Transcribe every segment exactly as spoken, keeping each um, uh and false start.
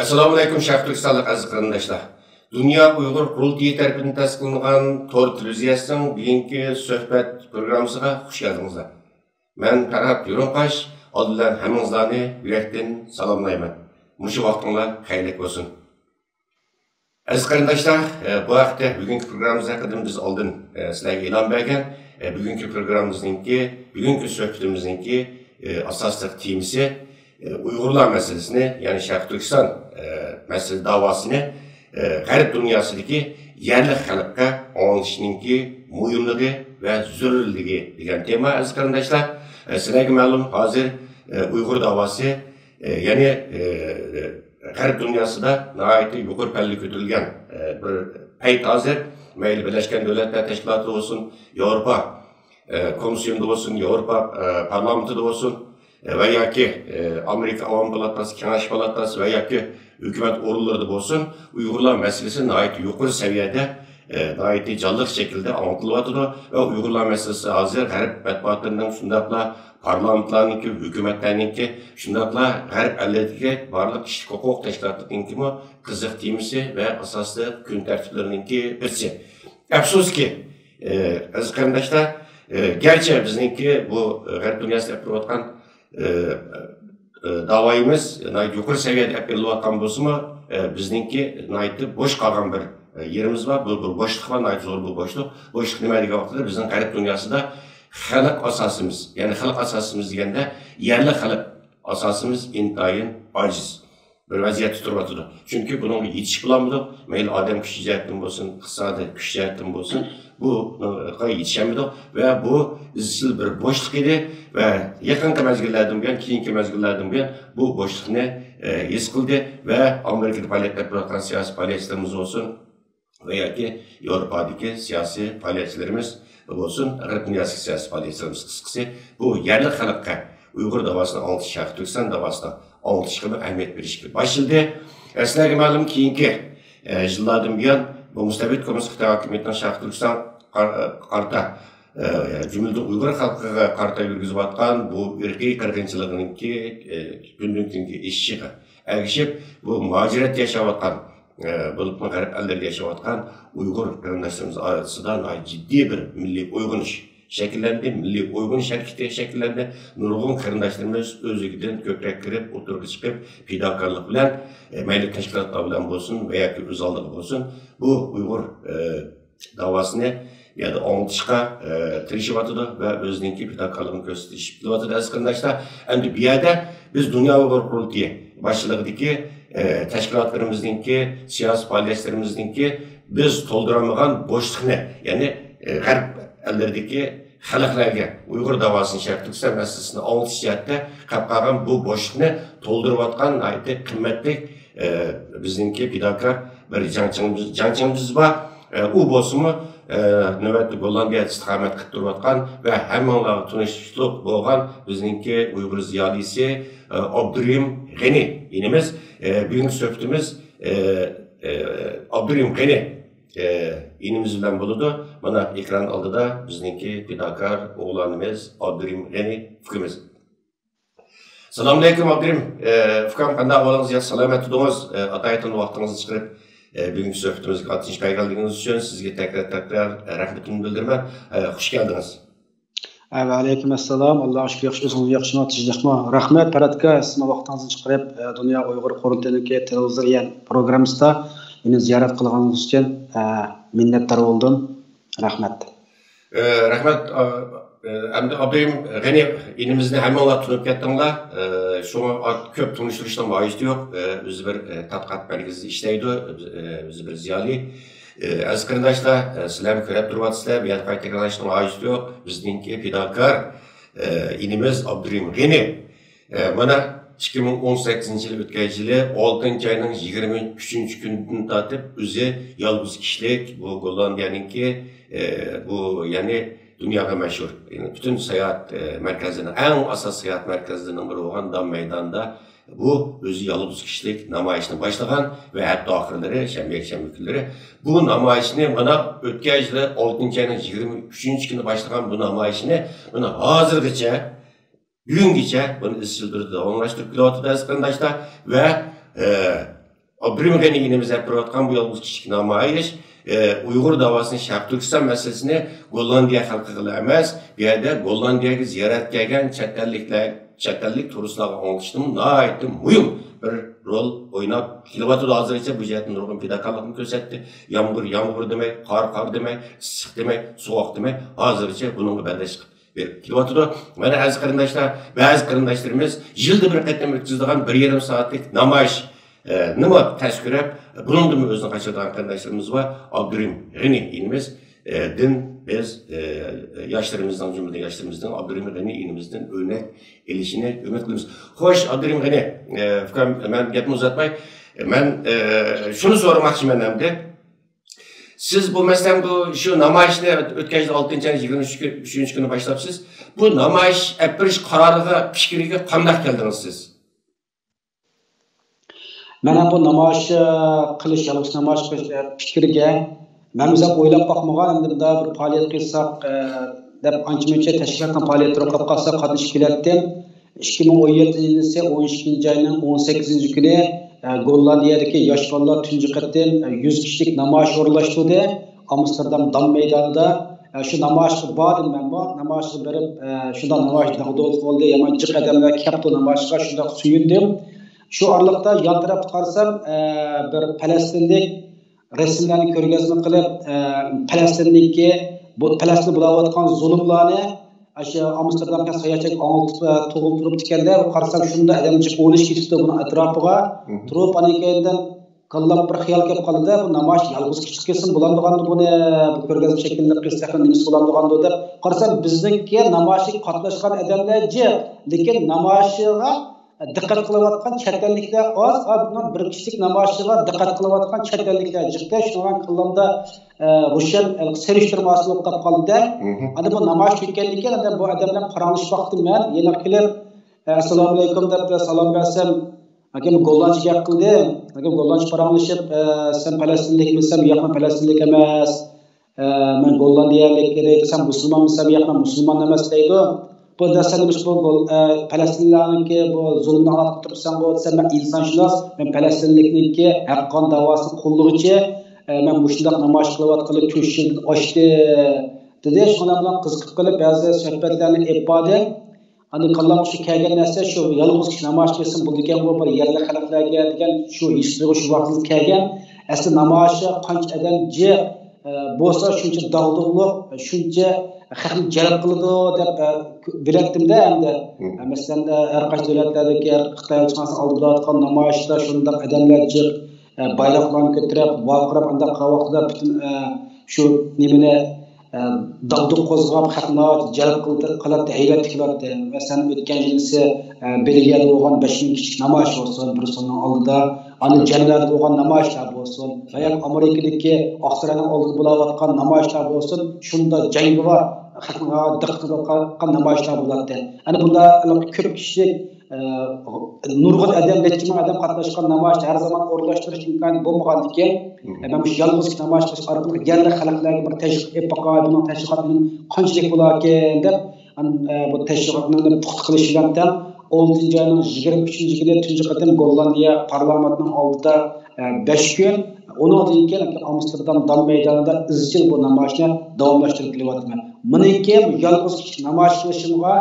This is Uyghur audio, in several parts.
ئەسسالامۇئەلەيكۇم، شەرقىي تۈركىستانلىق ئەزىز قېرىنداشلار! دۇنيا ئۇيغۇر قۇرۇلتىيى تەرىپىدىن تەسىس قىلىنغان تور تېلېۋىزىيەسىنىڭ بۈگۈنكى سۆھبەت پروگراممىسىغا خۇش كەلدىڭىزلەر. مەن پەرھات يورۇڭقاش، ئالدى بىلەن ھەممىڭىزلارنى يۈرەكتىن سالاملايمەن. مۇشۇ ۋاقتىڭلار خەيرلىك بولسۇن. ئەزىز قېرىنداشلار، ئە، بۇ ھەقتە، بۈگۈنكى پروگراممىمىز ھەققىدە بىز ئالدىن، ئە، سىلەرگە ئېلان بەرگەن. ئە، بۈگۈنكى پروگراممىمىزنىڭكى، بۈگۈنكى سۆھبىتىمىزنىڭكى، ئە، ئاساسلىق تېمىسى، ئە، ئۇيغۇرلار مەسىلىسىنى، يەنى شەرقىي تۈركىستان، ئە، مەسىلە داۋاسىنى، ئە، غەرب دۇنياسىدىكى يەرلىك خەلققە ئاڭلىتىشنىڭكى مۇھىملىقى ۋە زۆرۈرلۈكى دېگەن تېما، ئەزىز قېرىنداشلار. ئە، سىلەرگە مەلۇم، ھازىر، ئە، ئۇيغۇر داۋاسى، ئە، يەنى، ئە، غەرب دۇنياسىدا ناھايىتى يۇقىرى پەللىگە كۆتۈرۈلگەن، ئە، بىر پەيت ھازىر. مەيلى بىرلەشكەن دۆلەتلەر تەشكىلاتىدا بولسۇن، ياۋروپا، ئە، كومىسسىيونىدا بولسۇن، ياۋروپا، ئە، پارلامېنتىدا بولسۇن، ئە، ۋە ياكى، ئە، ئامېرىكا ئاۋام پالاتاسى، كېڭەش پالاتاسى ۋە ياكى ھۆكۈمەت ئورۇنلىرىدا بولسۇن، ئۇيغۇرلار مەسىلىسى ناھايىتى يۇقىرى سەۋىيەدە، ئە، ناھايىتى جانلىق شەكىلدە ئاڭلىتىلىۋاتىدۇ ۋە ئۇيغۇرلار مەسىلىسى ھازىر غەرب مەتبۇئاتلىرىنىڭ، شۇنداقلا پارلامېنتلارنىڭكى، ھۆكۈمەتلەرنىڭكى، شۇنداقلا غەرب ئەللىرىدىكى بارلىق كىشىلىك ھوقۇق تەشكىلاتلىرىنىڭكىمۇ قىزىق تېمىسى ۋە ئاساسلىق كۈن تەرتىپلىرىنىڭكى بىرسى. ئەپسۇسكى، ئە، ئەزىز قېرىنداشلار، ئە، گەرچە بىزنىڭكى بۇ، ئە، غەرب دۇنياسىدا ئېلىپ بېرىلىۋاتقان، ئە، ئە، داۋايىمىز ناھايىتى يۇقىرى سەۋىيەدە ئېلىپ بېرىلىۋاتقان بولسىمۇ، ئە، بىزنىڭكى ناھايىتى بوش قالغان بىر، ئە، يېرىمىز بار، بىر، بىر بوشلۇق بار، ناھايىتى زور بىر بوشلۇق. بوشلۇق نېمە دېگەن ۋاقىتتا، بىزنىڭ غەرب دۇنياسىدا خەلق ئاساسىمىز، يەنى خەلق ئاساسىمىز دېگەندە، يەرلىك خەلق ئاساسىمىز ئىنتايىن ئاجىز بىر ۋەزىيەتتە تۇرۇۋاتىدۇ. چۈنكى بۇنىڭغا يېتىشىپ بولالمىدۇق. مەيلى ئادەم كۈچى جەھەتتىن بولسۇن، ئىقتىسادىي كۈچ جەھەتتىن بولسۇن، بۇنىڭغا يېتىشەلمىدۇق ۋە بۇ ئىزچىل بىر بوشلۇق ئىدى ۋە يېقىنقى مەزگىللەردىن بۇيان، كېيىنكى مەزگىللەردىن بۇيان بۇ بوشلۇقنى، ئە، ھېس قىلدى ۋە ئامېرىكىدا پائالىيەت ئېلىپ بېرىۋاتقان سىياسىي پائالىيەتچىلىرىمىز بولسۇن، ۋە ياكى ياۋروپادىكى سىياسىي پائالىيەتچىلىرىمىز بولسۇن، غەرب دۇنياسىدىكى سىياسىي پائالىيەتچىلىرىمىز، قىسقىسى، بۇ يەرلىك خەلققە ئۇيغۇر داۋاسىنى ئاڭلىتىش، شەرقىي تۈركىستان داۋاسىنى ئاڭلىتىشقىمۇ ئەھمىيەت بېرىشكە باشلىدى. ئە، سىلەرگە مەلۇم، كېيىنكى، ئە، يىللاردىن بۇيان بۇ مۇستەبىت كوممۇنىست خىتاي ھاكىمىيىتىنىڭ شەرقىي تۈركىستان قار-، قارىتا، ئە، جۈملىدىن ئۇيغۇر خەلقىگە قارىتا يۈرگۈزۈۋاتقان بۇ ئىرقىي قىرغىنچىلىقىنىڭكى، ئە، كۈندىن كۈنگە ئېشىشىغا ئەگىشىپ، بۇ مۇھاجىرەتتە ياشاۋاتقان، ئە، بولۇپمۇ غەرب ئەللىرىدە ياشاۋاتقان ئۇيغۇر قېرىنداشلىرىمىز ئارىسىدا ناھايىتى جىددىي بىر مىللىي ئويغىنىش شەكىللەندى، مىللىي ئويغىنىش ھەرىكىتى شەكىللەندى. نۇرغۇن قېرىنداشلىرىمىز ئۆزلۈكىدىن كۆكرەك كېرىپ، ئوتتۇرىغا چىقىپ، پىداكارلىق بىلەن، ئە، مەيلى تەشكىلاتلار بىلەن بولسۇن ۋە ياكى ئۆز ئالدىغا بولسۇن، بۇ ئۇيغۇر، ئە، داۋاسىنى بۇ يەردە ئاڭلىتىشقا، ئە، تىرىشىۋاتىدۇ ۋە ئۆزىنىڭكى پىداكارلىقىنى كۆرسىتىشىپ كېلىۋاتىدۇ، ئەزىز قېرىنداشلار. ئەمدى بۇ يەردە بىز دۇنيا ئۇيغۇر قۇرۇلتىيى باشچىلىقىدىكى، ئە، تەشكىلاتلىرىمىزنىڭكى، سىياسىي پائالىيەتچىلىرىمىزنىڭكى بىز تولدۇرالمىغان بوشلۇقنى، يەنى، ئە، غەرب ئەللىرىدىكى خەلقلەرگە ئۇيغۇر داۋاسىنى، شەرقىي تۈركىستان مەسىلىسىنى ئاڭلىتىش جەھەتتە قېلىپ قالغان بۇ بوشلۇقنى تولدۇرۇۋاتقان ناھايىتى قىممەتلىك، ئە، بىزنىڭكى پىداكار بىر جەڭچىڭىمىز، جەڭچىڭىمىز بار. ئە، ئۇ بولسىمۇ، ئە، نۆۋەتتە گوللاندىيەدە ئىستىقامەت قىلىپ تۇرۇۋاتقان ۋە ھەممىڭلارغا تونۇشلۇق بولغان بىزنىڭكى ئۇيغۇر زىيالىيسى، ئە، ئابدۇرېھىم غېنى ئىنىمىز. ئە، بۈگۈنكى سۆھبىتىمىز، ئە، ئە، ئابدۇرېھىم غېنى، ئە، ئىنىمىز بىلەن بولىدۇ. مانا، ئېكران ئالدىدا بىزنىڭكى پىداكار ئوغلانىمىز ئابدۇرېھىم غېنى ئۇكىمىز. سالام ئەلەيكۇم، ئابدۇرېھىم. ئە، ئۇكام، قانداق ئەھۋالىڭىز؟ ياخشى، سالامەت تۇردىڭىز؟ ئە، ئاتايىتىن ۋاقتىڭىزنى چىقىرىپ، ئە، بۈگۈنكى سۆھبىتىمىزگە قاتنىشىپ كەلگەنلىكىڭىز ئۈچۈن سىزگە تەكرار، تەكرار، ئە، رەھمىتىمنى بىلدۈرىمەن. ئە، خۇش كەلدىڭىز. ئە، ۋەئەلەيكۇم ئەسسالام. ئاللاغا شۈكۈر، ياخشى، ئۆزىڭىز ياخشىمۇ، تىنچلىقمۇ؟ رەھمەت، پەرھاتكا، سىزمۇ ۋاقتىڭىزنى چىقىرىپ، ئە، دۇنيا ئۇيغۇر قۇرۇلتىيىنىڭكى تېلېۋىزور يەن پروگراممىسىدا مېنى زىيارەت قىلغىنىڭىز ئۈچۈن، ئە، مىننەتدار بولدۇم. رەھمەت. ئە، رەھمەت. ئا، ئە، ئەمدى ئابدۇرېھىم غېنى ئىنىمىزنى ھەممىڭلار تونۇپ كەتتىڭلار. ئە، شۇڭا ئا-، كۆپ تونۇشتۇرۇشنىڭ ھاجىتى يوق. ئە، ئۆزى بىر، ئە، تەتقىقات مەركىزىدە ئىشلەيدۇ. ئۆزى، ئە، ئۆزى بىر زىيالىي. ئە، ئەزىز قېرىنداشلار، ئە، سىلەرمۇ كۆرۈپ تۇرۇۋاتىسىلەر، بۇ يەردە قايتا تەكرارلاشنىڭ ھاجىتى يوق. بىزنىڭكى پىداكار، ئە، ئىنىمىز ئابدۇرېھىم غېنى. ئە، مانا، ئىككى مىڭ ئون سەككىزىنچى يىل، ئۆتكەن يىلى ئالتىنچى ئاينىڭ يىگىرمە ئۈچىنچى كۈنىدىن تارتىپ ئۆزى يالغۇز كىشىلىك بۇ گوللاندىيەنىڭكى، ئە، بۇ، يەنى دۇنياغا مەشھۇر، يەنى پۈتۈن ساياھەت، ئە، مەركەزلىرىنىڭ، ئەڭ ئاساسىي ساياھەت مەركەزلىرىنىڭ بىرى بولغان دام مەيدانىدا بۇ ئۆزى يالغۇز كىشىلىك نامايىشنى باشلىغان ۋە ھەپتە ئاخىرلىرى، شەنبە، يەكشەنبە كۈنلىرى بۇ نامايىشنى، مانا، ئۆتكەن يىلى ئالتىنچى ئاينىڭ يىگىرمە ئۈچىنچى كۈنى باشلىغان بۇ نامايىشنى، مانا، ھازىرغىچە، بۈگۈنگىچە بۇنى ئىزچىل تۈردە داۋاملاشتۇرۇپ كېلىۋاتىدۇ، ئەزىز قېرىنداشلار. ۋە، ئە، ئابدۇرېھىم غېنى ئىنىمىز ئەلىپ بېرىۋاتقان بۇ يالغۇز كىشىلىك نامايىش، ئە، ئۇيغۇر داۋاسىنى، شەرقىي تۈركىستان مەسىلىسىنى گوللاندىيە خەلقىگىلا ئەمەس، بۇ يەردە گوللاندىيەگە زىيارەتكە كەلگەن چەت ئەللىكلەر، چەت ئەللىك تۇرۇسلارغا ئاڭلىتىشتىمۇ ناھايىتى مۇھىم بىر رول ئويناپ كېلىۋاتىدۇ. ھازىرغىچە بۇ جەھەتتە نۇرغۇن پىداكارلىقنى كۆرسەتتى. يامغۇر، يامغۇر دېمەي، قار، قار دېمەي، ئىسسىق دېمەي، سوغۇق دېمەي، ھازىرغىچە بۇنىڭغا بەرداشلىق بېرىپ كېلىۋاتىدۇ. مانا ئەزىز قېرىنداشلار، بەزى قېرىنداشلىرىمىز يىلدا بىر قېتىم ئۆتكۈزىدىغان بىر يېرىم سائەتلىك نامايىش، ئە، نېمە تەس كۆرۈپ، بۇنىڭدىنمۇ ئۆزىنى قاچۇرىدىغان قېرىنداشلىرىمىز بار. ئابدۇرېھىم غېنى ئىنىمىز، ئە، دىن بىز، ئە، ياشلىرىمىزنىڭ، جۈملىدىن ياشلىرىمىزنىڭ ئابدۇرېھىم غېنى ئىنىمىزدىن ئۆرنەك ئېلىشىنى ئۈمىد قىلىمىز. خوش، ئابدۇرېھىم غېنى، ئە، ئۇكام، مەن گەپنى ئۇزارتماي، مەن، ئە، شۇنى سورىماقچىمەن ئەمدى. سىز بۇ، مەسىلەن، بۇ، شۇ نامايىشنى ئۆتكەن يىل ئالتىنچى ئاينىڭ يىگىرمە ئۈچىنچى كۈنى باشلاپسىز. بۇ نامايىش ئەپ بېرىش قارارىغا، پىكرىگە قانداق كەلدىڭىز سىز؟ مەن بۇ نامايىش، ئە، قىلىش، يالغۇز نامايىش قىلىش، ئە، پىكرىگە مەن ئۆزۈم ئويلاپ باقمىغان، ئەمدى مۇنداق بىر پائالىيەت قىلساق، ئە، دەپ ئانچە-مۇنچە تەشكىلاتنىڭ پائالىيەتلىرى قاپ قالسا قاتنىشىپ كېلەتتىم. ئىككى مىڭ ئون يەتتىنچى يىلى ئون ئىككىنچى ئاينىڭ ئون سەككىزىنچى كۈنى، ئە، گوللاندىيەدىكى ياش بالىلار تۇنجى قېتىم، ئە، يۈز كىشىلىك نامايىش ئورۇنلاشتۇردى. ئامستېردام دام مەيدانىدا، ئە، شۇ نامايىشقا باردىم مەنمۇ. نامايىشقا بېرىپ، ئە، شۇنداق نامايىش داغدۇغىلىق بولدى. يامان جىق ئادەملەر كەپتۇ نامايىشقا، شۇنداق سۆيۈندۈم. شۇ ئارىلىقتا يان تەرەپتە قارىسام، ئە، بىر پەلەستىنلىك رەسىملەرنى كۆرگەزمە قىلىپ، ئە، پەلەستىندىكى، بۇ پەلەستىندە بولاۋاتقان زۇلۇملارنى ئاشۇ ئامستېردامغا ساياھەتچىلىك ئاڭلىتىپ، ئە، تۇغۇلدۇرۇپتىكەندە، قارىسام شۇنداق ئادەم جىق ئون ئىككى كېتىپتۇ بۇنىڭ ئەتراپىغا. مم. تۇرۇپ، ئاندىن كېيىندىن كاللام بىر خىيال كەپ قالدى، بۇ نامايىش يالغۇز كىشىلىك قىلسىمۇ بولامدىغاندۇ بۇنى، بۇ كۆرگەزمە شەكلىدە قىلساق نېمىسى بولامدىغاندۇ دەپ قارىسام، بىزنىڭكى نامايىشقا قاتناشقان ئادەملەر جىق، لېكىن نامايىشىغا دىققەت قىلىۋاتقان چەت ئەللىكلەر ئاز. ئا، بۇنىڭ بىر كىشىلىك نامايىشىغا دىققەت قىلىۋاتقان چەت ئەللىكلەر جىقتە، شۇنىڭ كاللامدا، ئە، روشەن، ئە، سېلىشتۇرما ھاسىل بولۇپ قاپ قالدى-دە. مم. ئاندىن بۇ نامايىش تۈگىگەندىن كېيىن، ئاندىن بۇ ئادەم بىلەن پاراڭلىشىپ باقتىم مەن. يېنىغا كېلىپ، ئە، ئەسسالامۇئەلەيكۇم دەپ سالام بەرسەم، ئاكام گوللاندچە گەپ قىلدى. ئاكام گوللاندچە پاراڭلىشىپ، ئە، سەن پەلەستىنلىكمىسەن؟ ياق، مەن پەلەستىنلىك ئەمەس. ئە، مەن گوللاندىيەلىك دەيدۇ. سەن مۇسۇلمانمىسەن؟ ياق، مەن مۇسۇلمان ئەمەس دەيدۇ. بۇ دەسسەن نېمىش بۇ گول-، ئە، پەلەستىنلىلەرنىڭكى بۇ زۇلۇمنى ئاڭلاتقان تۇرۇپسەنغۇ دېسەم، مەن ئىنسانشۇناس، مەن پەلەستىنلىكنىڭكى ھەق قان داۋاسىنى قوللىغۇچى، ئە، مەن مۇشۇنداق نامايىش قىلىۋاتقىلى تۆت يىلدىن ئاشتى، دېدى. شۇنىڭ بىلەن قىزىقىپ قېلىپ بەزى سۆھبەتلەرنى ئېلىپ باردىم. ئاندىن كاللامغا شۇ كەلگەن نەرسە، شۇ يالغۇز كىشى نامايىش قىلسىمۇ بولىدىكەنغۇ، بىر يەرلىك خەلقلەرگە دېگەن شۇ ھېس تۇيغۇ شۇ ۋاقىتتا كەلگەن. ئەسلى نامايىشقا قانچە ئادەم جىق، ئە، بولسا شۇنچە داغدۇغىلىق، شۇنچە خەقنى جەلپ قىلىدۇ دەپ، ئە، بىلەتتىم-دە ئەمدى. مم. ئە، مەسىلەن، ئە، ھەر قايسى دۆلەتلەردىكى، ھەر خىتاي ئەلچىخانىسىنىڭ ئالدىدا بولۇۋاتقان نامايىشتا شۇنداق ئادەملەر جىق، ئە، بايراقلارنى كۆتۈرۈپ، ۋارقىراپ، ئانداق قىلغان ۋاقتىدا پۈتۈن، ئە، شۇ نېمىنى، ئە، داغدۇغا قوزغاپ، خەقنى ناھايىتى جەلپ قىلدى، قىلاتتى، ھەيۋەتلىك قىلاتتى. مەسىلەن، ئۆتكەن يىلىسى، ئە، بېلگىيەدە بولغان بەش مىڭ كىشىلىك نامايىش بولسۇن، بريۇسسېلنىڭ ئالدىدا، ئاندىن جەنۋەدە بولغان نامايىشلار بولسۇن، ۋە ياكى ئامېرىكىدىكى ئاقساراينىڭ ئالدىدا بولاۋاتقان نامايىشلار بولسۇن، شۇنداق جەڭگىۋار، خەقنىڭ دىققىتىنى تارتقان نامايىشلار بولاتتى. ئەنە بۇنداق كۆپ كىشىلىك، ئە، نۇرغۇن ئادەم، نەچچە مىڭ ئادەم قاتناشقان نامايىشنى ھەر زامان ئورۇنلاشتۇرۇش ئىمكانى بولمىغاندىكىن، مم. ئە، مەن مۇشۇ يالغۇز نامايىش قىلىش ئارقىلىق يەرلىك خەلقلەرگە بىر تەشۋىق ئېلىپ باقاي، بۇنىڭ تەشۋىقاتى مېنىڭ قانچىلىك بولاركىن دەپ، ئەم، ئە، بۇ تەشۋىقاتنى پۇختا قىلىش بىلەن تەڭ، ئالتىنچى ئاينىڭ يىگىرمە ئۈچىنچى كۈنى تۇنجى قېتىم گوللاندىيە پارلامېنتىنىڭ ئالدىدا، ئە، بەش كۈن، ئۇنىڭدىن كېيىن ئامستېردام دام مەيدانىدا ئىزچىل بۇ نامايىشنى داۋاملاشتۇرۇپ كېلىۋاتىمەن. مېنىڭكى يالغۇز كىشىلىك نامايىش قىلىشىمغا،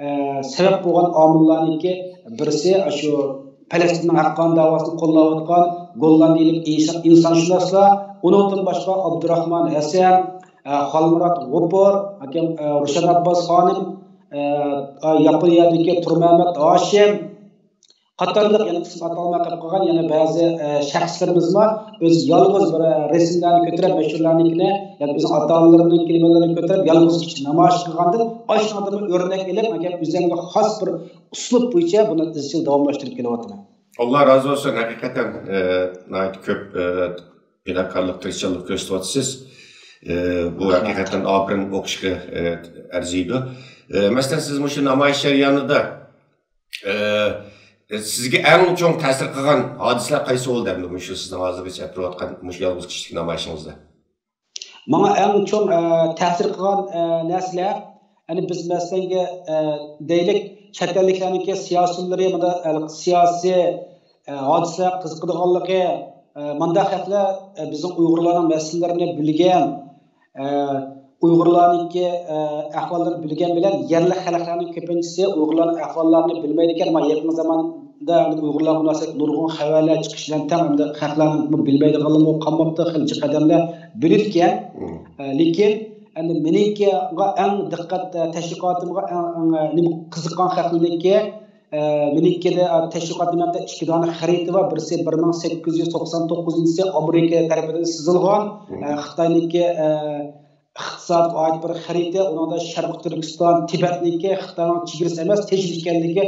ئە، سەۋەب بولغان ئامىللارنىڭكى بىرسى، ئاشۇ پەلەستىننىڭ ھەق قان داۋاسىنى قوللاۋاتقان گوللاندىيەلىك ئىنسان-، ئىنسانشۇناسلار، ئۇنىڭدىن باشقا ئابدۇراخمان ھەسەن، ئە، خالمۇرات غوپۇر، ئاكام، ئە، روشەن ئابباس خانىم، ئە، ئە، ياپونىيەدىكى تۇرمەمەت ھاشىم قاتارلىق يەنە ئىسىم ئاتالماي قېلىپ قالغان يەنە بەزى، ئە، شەخسلىرىمىزمۇ ئۆزى يالغۇز بىر، ئە، رەسىملەرنى كۆتۈرۈپ، مەشھۇرلارنىڭكىنى ياكى ئۆزىنىڭ ئاتا-ئانىلىرىنىڭ كىلىملىرىنى كۆتۈرۈپ، يالغۇز كىشى نامايىش قىلغاندىن ئاشۇنىڭدىنمۇ ئۆرنەك ئېلىپ، ئاكام ئۆزۈمگە خاس بىر ئۇسلۇب بويىچە بۇنى ئىزچىل داۋاملاشتۇرۇپ كېلىۋاتىمەن. ئاللا رازى بولسۇن، ھەقىقەتەن، ئە، ناھايىتى كۆپ، ئە، پىداكارلىق، تىرىشچانلىق كۆرسىتىۋاتىسىز. ئە، بۇ ھەقىقەتەن ئاپىرىن ئوقۇشقا، ئە، ئەرزىيدۇ. ئە، مەسىلەن، سىز مۇشۇ نامايىش جەريانىدا، ئە، سىزگە ئەڭ چوڭ تەسىر قىلغان ھادىسىلەر قايسى بولدى ئەمدى مۇشۇ سىزنىڭ ھازىرغىچە ئېلىپ بېرىۋاتقان مۇشۇ يالغۇز كىشىلىك نامايىشىڭىزدا؟ ماڭا ئەڭ چوڭ، ئە، تەسىر قىلغان، ئە، نەرسىلەر، يەنى بىز مەسىلەنگە، ئە، دەيلىك، چەت ئەللىكلەرنىڭكى سىياسىيونلىرى، مۇنداق، ئە، سىياسىي، ھادىسىلەرگە قىزىقىدىغانلىقى، مانداق خەقلەر بىزنىڭ ئۇيغۇرلارنىڭ مەسىلىلىرىنى بىلگەن، ئۇيغۇرلارنىڭكى ئەھۋاللىرىنى بىلگەن بىلەن يەرلىك خەلقلەرنىڭ كۆپىنچىسى ئۇيغۇرلارنىڭ ئەھۋاللارنى بىلمەيدىكەن. مانا يېقىن زاماندا ئۇيغۇرلارغا مۇناسىۋەتلىك نۇرغۇن خەۋەرلەر چىقىش بىلەن تەڭ ئەمدى خەقلەرنىڭ بىلمەيدىغانلىرىمۇ قالماپتۇ، خېلى جىق ئادەملەر بىلىدىكەن. لېكىن ئەمدى مېنىڭكى ئەڭ دىققەت، تەشۋىقاتىمغا ئەڭ، ئەڭ نېمە قىزىققان خەقلەرنىڭكى، مېنىڭكىدە تەشۋىقات نېمەمدە ئىككى دانە خەرىتە بار. بىرسى بىر مىڭ سەككىز يۈز توقسان توققۇزىنچى يىلى ئامېرىكا تەرىپىدىن سىزىلغان، خىتاينىڭكى ئىقتىسادقا ئائىت بىر خەرىتە، ئۇنىڭدا شەرقىي تۈركىستان، تىبەتنىڭكى خىتاينىڭ چېگرىسى ئەمەس، تېشى ئىكەنلىكى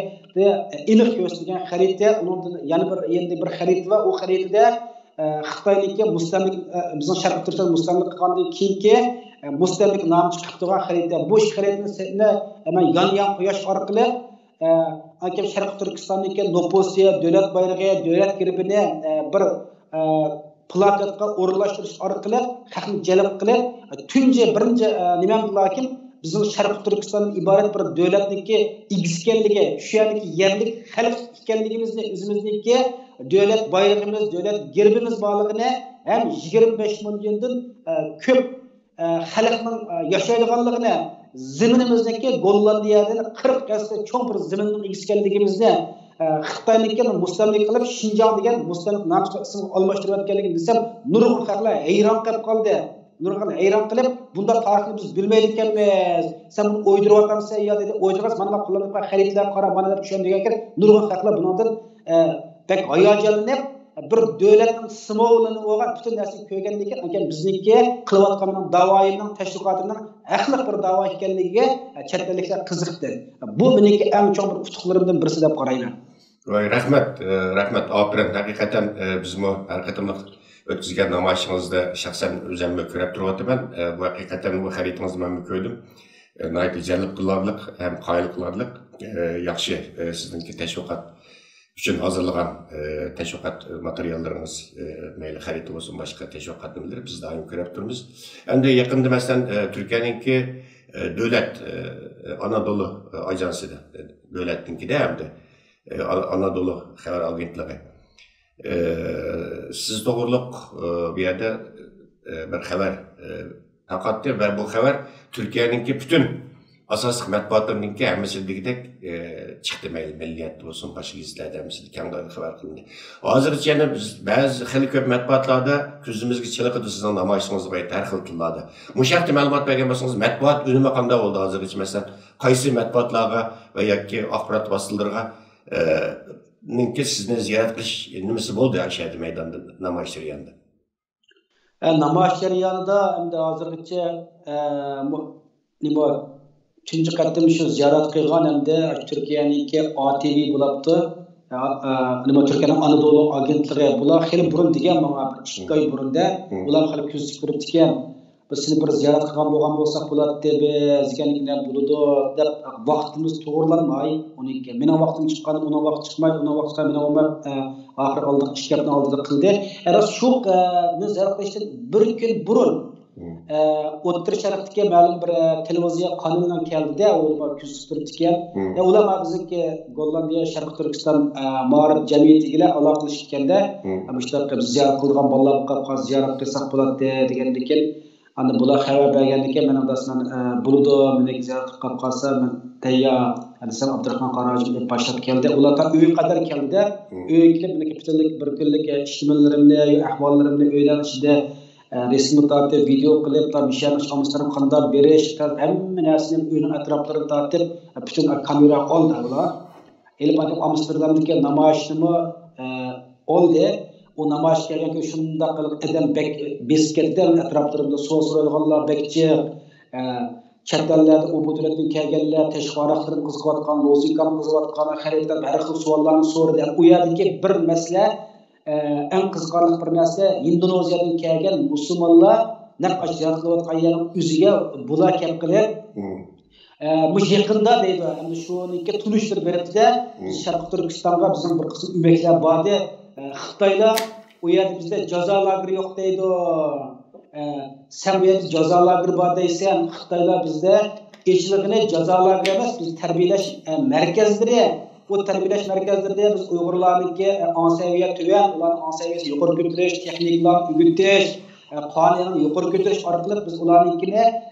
ئېنىق كۆرسىتىلگەن خەرىتە. ئۇنىڭدىن يەنە بىر، يەنە بىر خەرىتە بار. ئۇ خەرىتىدە، ئە، خىتاينىڭكى مۇستەملىك-، ئە، بىزنىڭ شەرقىي تۈركىستان مۇستەملىك قىلغاندىن كېيىنكى، ئە، مۇستەملىك نامى چىقىپ تۇرغان خەرىتە. بۇ ئىككى خەرىتىنى سىلەر ھەممە يان-يان قويۇش ئارقىلىق، ئە، ئاكام شەرقىي تۈركىستاننىڭكى نوپۇسى، دۆلەت بايرىقى، دۆلەت گېربىنى، ئە، بىر، ئە، پلاكاتقا ئورۇنلاشتۇرۇش ئارقىلىق خەقنى جەلپ قىلىپ، تۇنجى بىرىنچى، ئە، نېمەمدىلا كىم بىزنىڭ شەرقىي تۈركىستاندىن ئىبارەت بىر دۆلەتنىڭكى ئىگىسى ئىكەنلىكى، شۇ يەردىكى يەرلىك خەلق ئىكەنلىكىمىزنى، ئۆزىمىزنىڭكى دۆلەت بايرىقىمىز، دۆلەت گېربىمىز بارلىقىنى ھەم يىگىرمە بەش مىليوندىن، ئە، كۆپ، ئە، خەلقنىڭ، ئە، ياشايدىغانلىقىنى، زېمىنىمىزنىڭكى گوللاندىيەدىن قىرىق ھەسسە چوڭ بىر زېمىننىڭ ئىگىسى ئىكەنلىكىمىزنى، ئە، خىتاينىڭكى مۇستەملىكە قىلىپ، شىنجاڭ دېگەن مۇستەملىكە نامى ئىسىمغا ئالماشتۇرۇۋەتكەنلىكىنى دېسەم، نۇرغۇن خەقلەر ھەيران قېلىپ قالدى. نۇرغۇن ھەيران قېلىپ، بۇنداق تارىخنى بىز بىلمەيدىكەنمىز، سەن بۇنى ئويدۇرۇۋاتامسەن يا دېدى. ئويدۇرغاچ، مانا مانا قولۇمدىكى خەرىتىلەرگە قارا، مانا دەپ چۈشەن دېگەنكەن. نۇرغۇن خەقلەر بۇنىڭدىن، ئە، بەك ھاياجانلىنىپ، بىر دۆلەتنىڭ سىمۋولىنى بولغان پۈتۈن نەرسىنى كۆرگەندىن كېيىن، ئاكام بىزنىڭكى قىلىۋاتقان مېنىڭ داۋايىمنىڭ، تەشۋىقاتىمنىڭ ھەقلىق بىر داۋا ئىكەنلىكىگە، ئە، چەت ئەللىكلەر قىزىقتى. بۇ مېنىڭكى ئەڭ چوڭ بىر ئۇتۇقلىرىمدىن بىرسى دەپ قارايمەن. ۋاي، رەھمەت، ئە، رەھمەت، ئاپىرىن. ھەقىقەتەن، ئە، بىزمۇ ھەر قېتىملىق ئۆتكۈزگەن نامايىشىڭىزدا شەخسەن ئۆزۈممۇ كۆرۈپ تۇرۇۋاتىمەن. ئە، بۇ ھەقىقەتەن بۇ خەرىتىڭىزنى مەنمۇ كۆردۈم. ئە، ناھايىتى جەلپ قىلارلىق ھەم قايىل قىلارلىق، ئە، ياخشى، ئە، سىزنىڭكى تەشۋىقات ئۈچۈن ھازىرلىغان، ئە، تەشۋىقات ماتېرىياللىرىڭىز، ئە، مەيلى خەرىتە بولسۇن، باشقا تەشۋىقات نېمىلىرى بىز دائىم كۆرۈپ تۇرىمىز. ئەمدى يېقىندا، مەسىلەن، ئە، تۈركىيەنىڭكى، ئە، دۆلەت، ئە، ئانادولۇ، ئە، ئاژانسىدا، ئە، دۆلەتنىڭكىدە ئەمدى، ئە، ئانا-، ئانادولۇ خەۋەر ئاگېنتلىقى، ئە، سىز توغرۇلۇق، ئە، بۇ يەردە، ئە، بىر خەۋەر، ئە، تارقاتتى ۋە بۇ خەۋەر تۈركىيەنىڭكى پۈتۈن ئاساسلىق مەتبۇئاتلىرىنىڭكى ھەممىسىدە دېگۈدەك، ئە، چىقتى، مەيلى مىللىيەتتە بولسۇن، باشقا گېزىتلەردە ھەممىسىدە كەڭ دائىرىدە خەۋەر قىلىندى. ھازىرغىچە يەنە بىز بەزى خېلى كۆپ مەتبۇئاتلاردا كۆزىمىزگە چېلىقىدۇ سىزنىڭ نامايىشىڭىزغا ئائىت ھەر خىل تىللاردا. مۇشۇ ھەقتە مەلۇمات بەرگەن بولسىڭىز، مەتبۇئات ئۈنۈمى قانداق بولدى ھازىرغىچە؟ مەسىلەن، قايسى مەتبۇئاتلارغا ۋە ياكى ئاخبارات ۋاسىتىلىرىغا، ئە، نىڭكى سىزنى زىيارەت قىلىش نېمىسى بولدى ئاشۇ يەردە مەيداندا، نامايىش جەريانىدا؟ ئە، نامايىش جەريانىدا ئەمدى ھازىرغىچە، ئە، مۇ-، نېمە، تۇنجى قېتىم شۇ زىيارەت قىلغان ھەمدە تۈركىيەنىڭكى ئا تى ۋى بولاپتۇ. ئە، ئە، نېمە، تۈركىيەنىڭ ئانادولۇ ئاگېنتلىقى. بۇلار خېلى بۇرۇن دېگەن ماڭا، بىر ئىككى ئاي بۇرۇن دە. بۇلار خېلى كۆزىتىپ كۆرۈپتىكەن. بىز سېنى بىر زىيارەت قىلغان بولغان بولساق بولاتتى، بىز دېگەندىكىن بولىدۇ دەپ ۋاقتىمىز توغرىلانماي، ئۇنىڭكى مېنىڭ ۋاقتىم چىققان، ئۇنىڭ ۋاقتى چىقماي، ئۇنىڭ ۋاقتى چىققان، مېنىڭ ۋاقتىم، ئە، ئاخىرى ئالدىغا ئىككى ھەپتىنىڭ ئالدىدا قىلدى. ئە، راست شۇ، ئە، مېنى زىيارەت قىلىشتىن بىر كۈن بۇرۇن، ئە، ئوتتۇرا شەرقتىكى مەلۇم بىر، ئە، تېلېۋىزىيە قانىلىنىڭ كەلدى-دە، ئۇ نېمە كۆزىتىپ تۇرۇپتىكەن. ئە، ئۇلار مانا بىزنىڭكى گوللاندىيە شەرقىي تۈركىستان، ئە، مائارىپ جەمئىيىتىگە ئالاقىلىشىپتىكەن-دە. ئە، مۇشۇنداق قىلىپ زىيارەت قىلىدىغان بالىلار بولۇپ قالغان، زىيارەت قىلساق بولاتتى دېگەندىكىن، ئاندىن بۇلار خەۋەر بەرگەندىكىن، مېنىڭ دادىسىمان، ئە، بولىدۇ، مېنى زىيارەت قىلىپ قاپقالسا، مەن تەييار، دېسەم، ئابدۇراخمان قارا ھاجىم باشلاپ كەلدى. ئۇلار تا ئۆيگە قەدەر كەلدى-دە، ئۆيگە كېلىپ، مېنىڭكى پۈتۈنلۈك بىر كۈنلۈك، ئە، ئىش-نېمىلىرىمنى، ئەھۋاللىرىمنى ئۆيلەرنىڭ ئىچىدە، ئە، رەسىمنى تارتىپ، ۋىدېئو قىلىپ، تا مىشەنىڭ ئامىسلىرىنى قانداق بېرىش، تا ھەممە نەرسىنى ئۆينىڭ ئەتراپلىرىنى تارتىپ، ئە، پۈتۈن، ئە، كامېراغا ئالدى ئۇلار. ئېلىپ ئاكىپ ئامستېردامدىكى نامايىشنىمۇ، ئە، ئالدى. ئۇ نامايىشقا كەلگەن كۈنى شۇنداق قىلىپ ئادەم بەك بېسىپ كەتتى. ئەتراپلىرىمدا سوئال سورايدىغانلار بەك جىق. ئە، چەت ئەللەردە ئۇ بۇ دۆلەتتىن كەلگەنلەر، تەشۋىقاتلىرىنى قىزىقىۋاتقان، لوزۇنكامنى قىزىقىۋاتقان، خەرىتىلەر ھەر خىل سوئاللارنى سورىدى. ئۇ يەردىكى بىر مەسىلە، ئە، ئەڭ قىزىقارلىق بىر نەرسە، ھىندونېزىيەدىن كەلگەن مۇسۇلمانلار نەق ئاشۇ زىيارەت قىلىۋاتقان يەرنىڭ ئۆزىگە بۇلار كەپ قېلىپ، ئە، مۇشۇ يېقىندا دەيدۇ، ئەمدى شۇنىڭكى تونۇشلىرى بېرىپتۇ-دە، شەرقىي تۈركىستانغا بىزنىڭ بىر قىسىم ئۆمەكلەر باردى. ئە، خىتايلار ئۇ يەردە بىزدە جازا لاگېرى يوق دەيدۇ. ئە، سەن ئۇ يەردە جازا لاگېرى بار دەيسەن، خىتايلار بىزدە ئېچىلغىنى جازا لاگېرى ئەمەس، بىز تەربىيەلەش، ئە، مەركەزلىرى. بۇ تەربىيەلەش مەركەزلىرىدە بىز ئۇيغۇرلارنىڭكى ئاڭ سەۋىيە تۆۋەن، ئۇلارنىڭ ئاڭ سەۋىيەسىنى يۇقىرى كۆتۈرۈش، تېخنىكىلارنى ئۆگىتىش، قانۇننى يۇقىرى كۆتۈرۈش ئارقىلىق بىز ئۇلارنىڭكىنى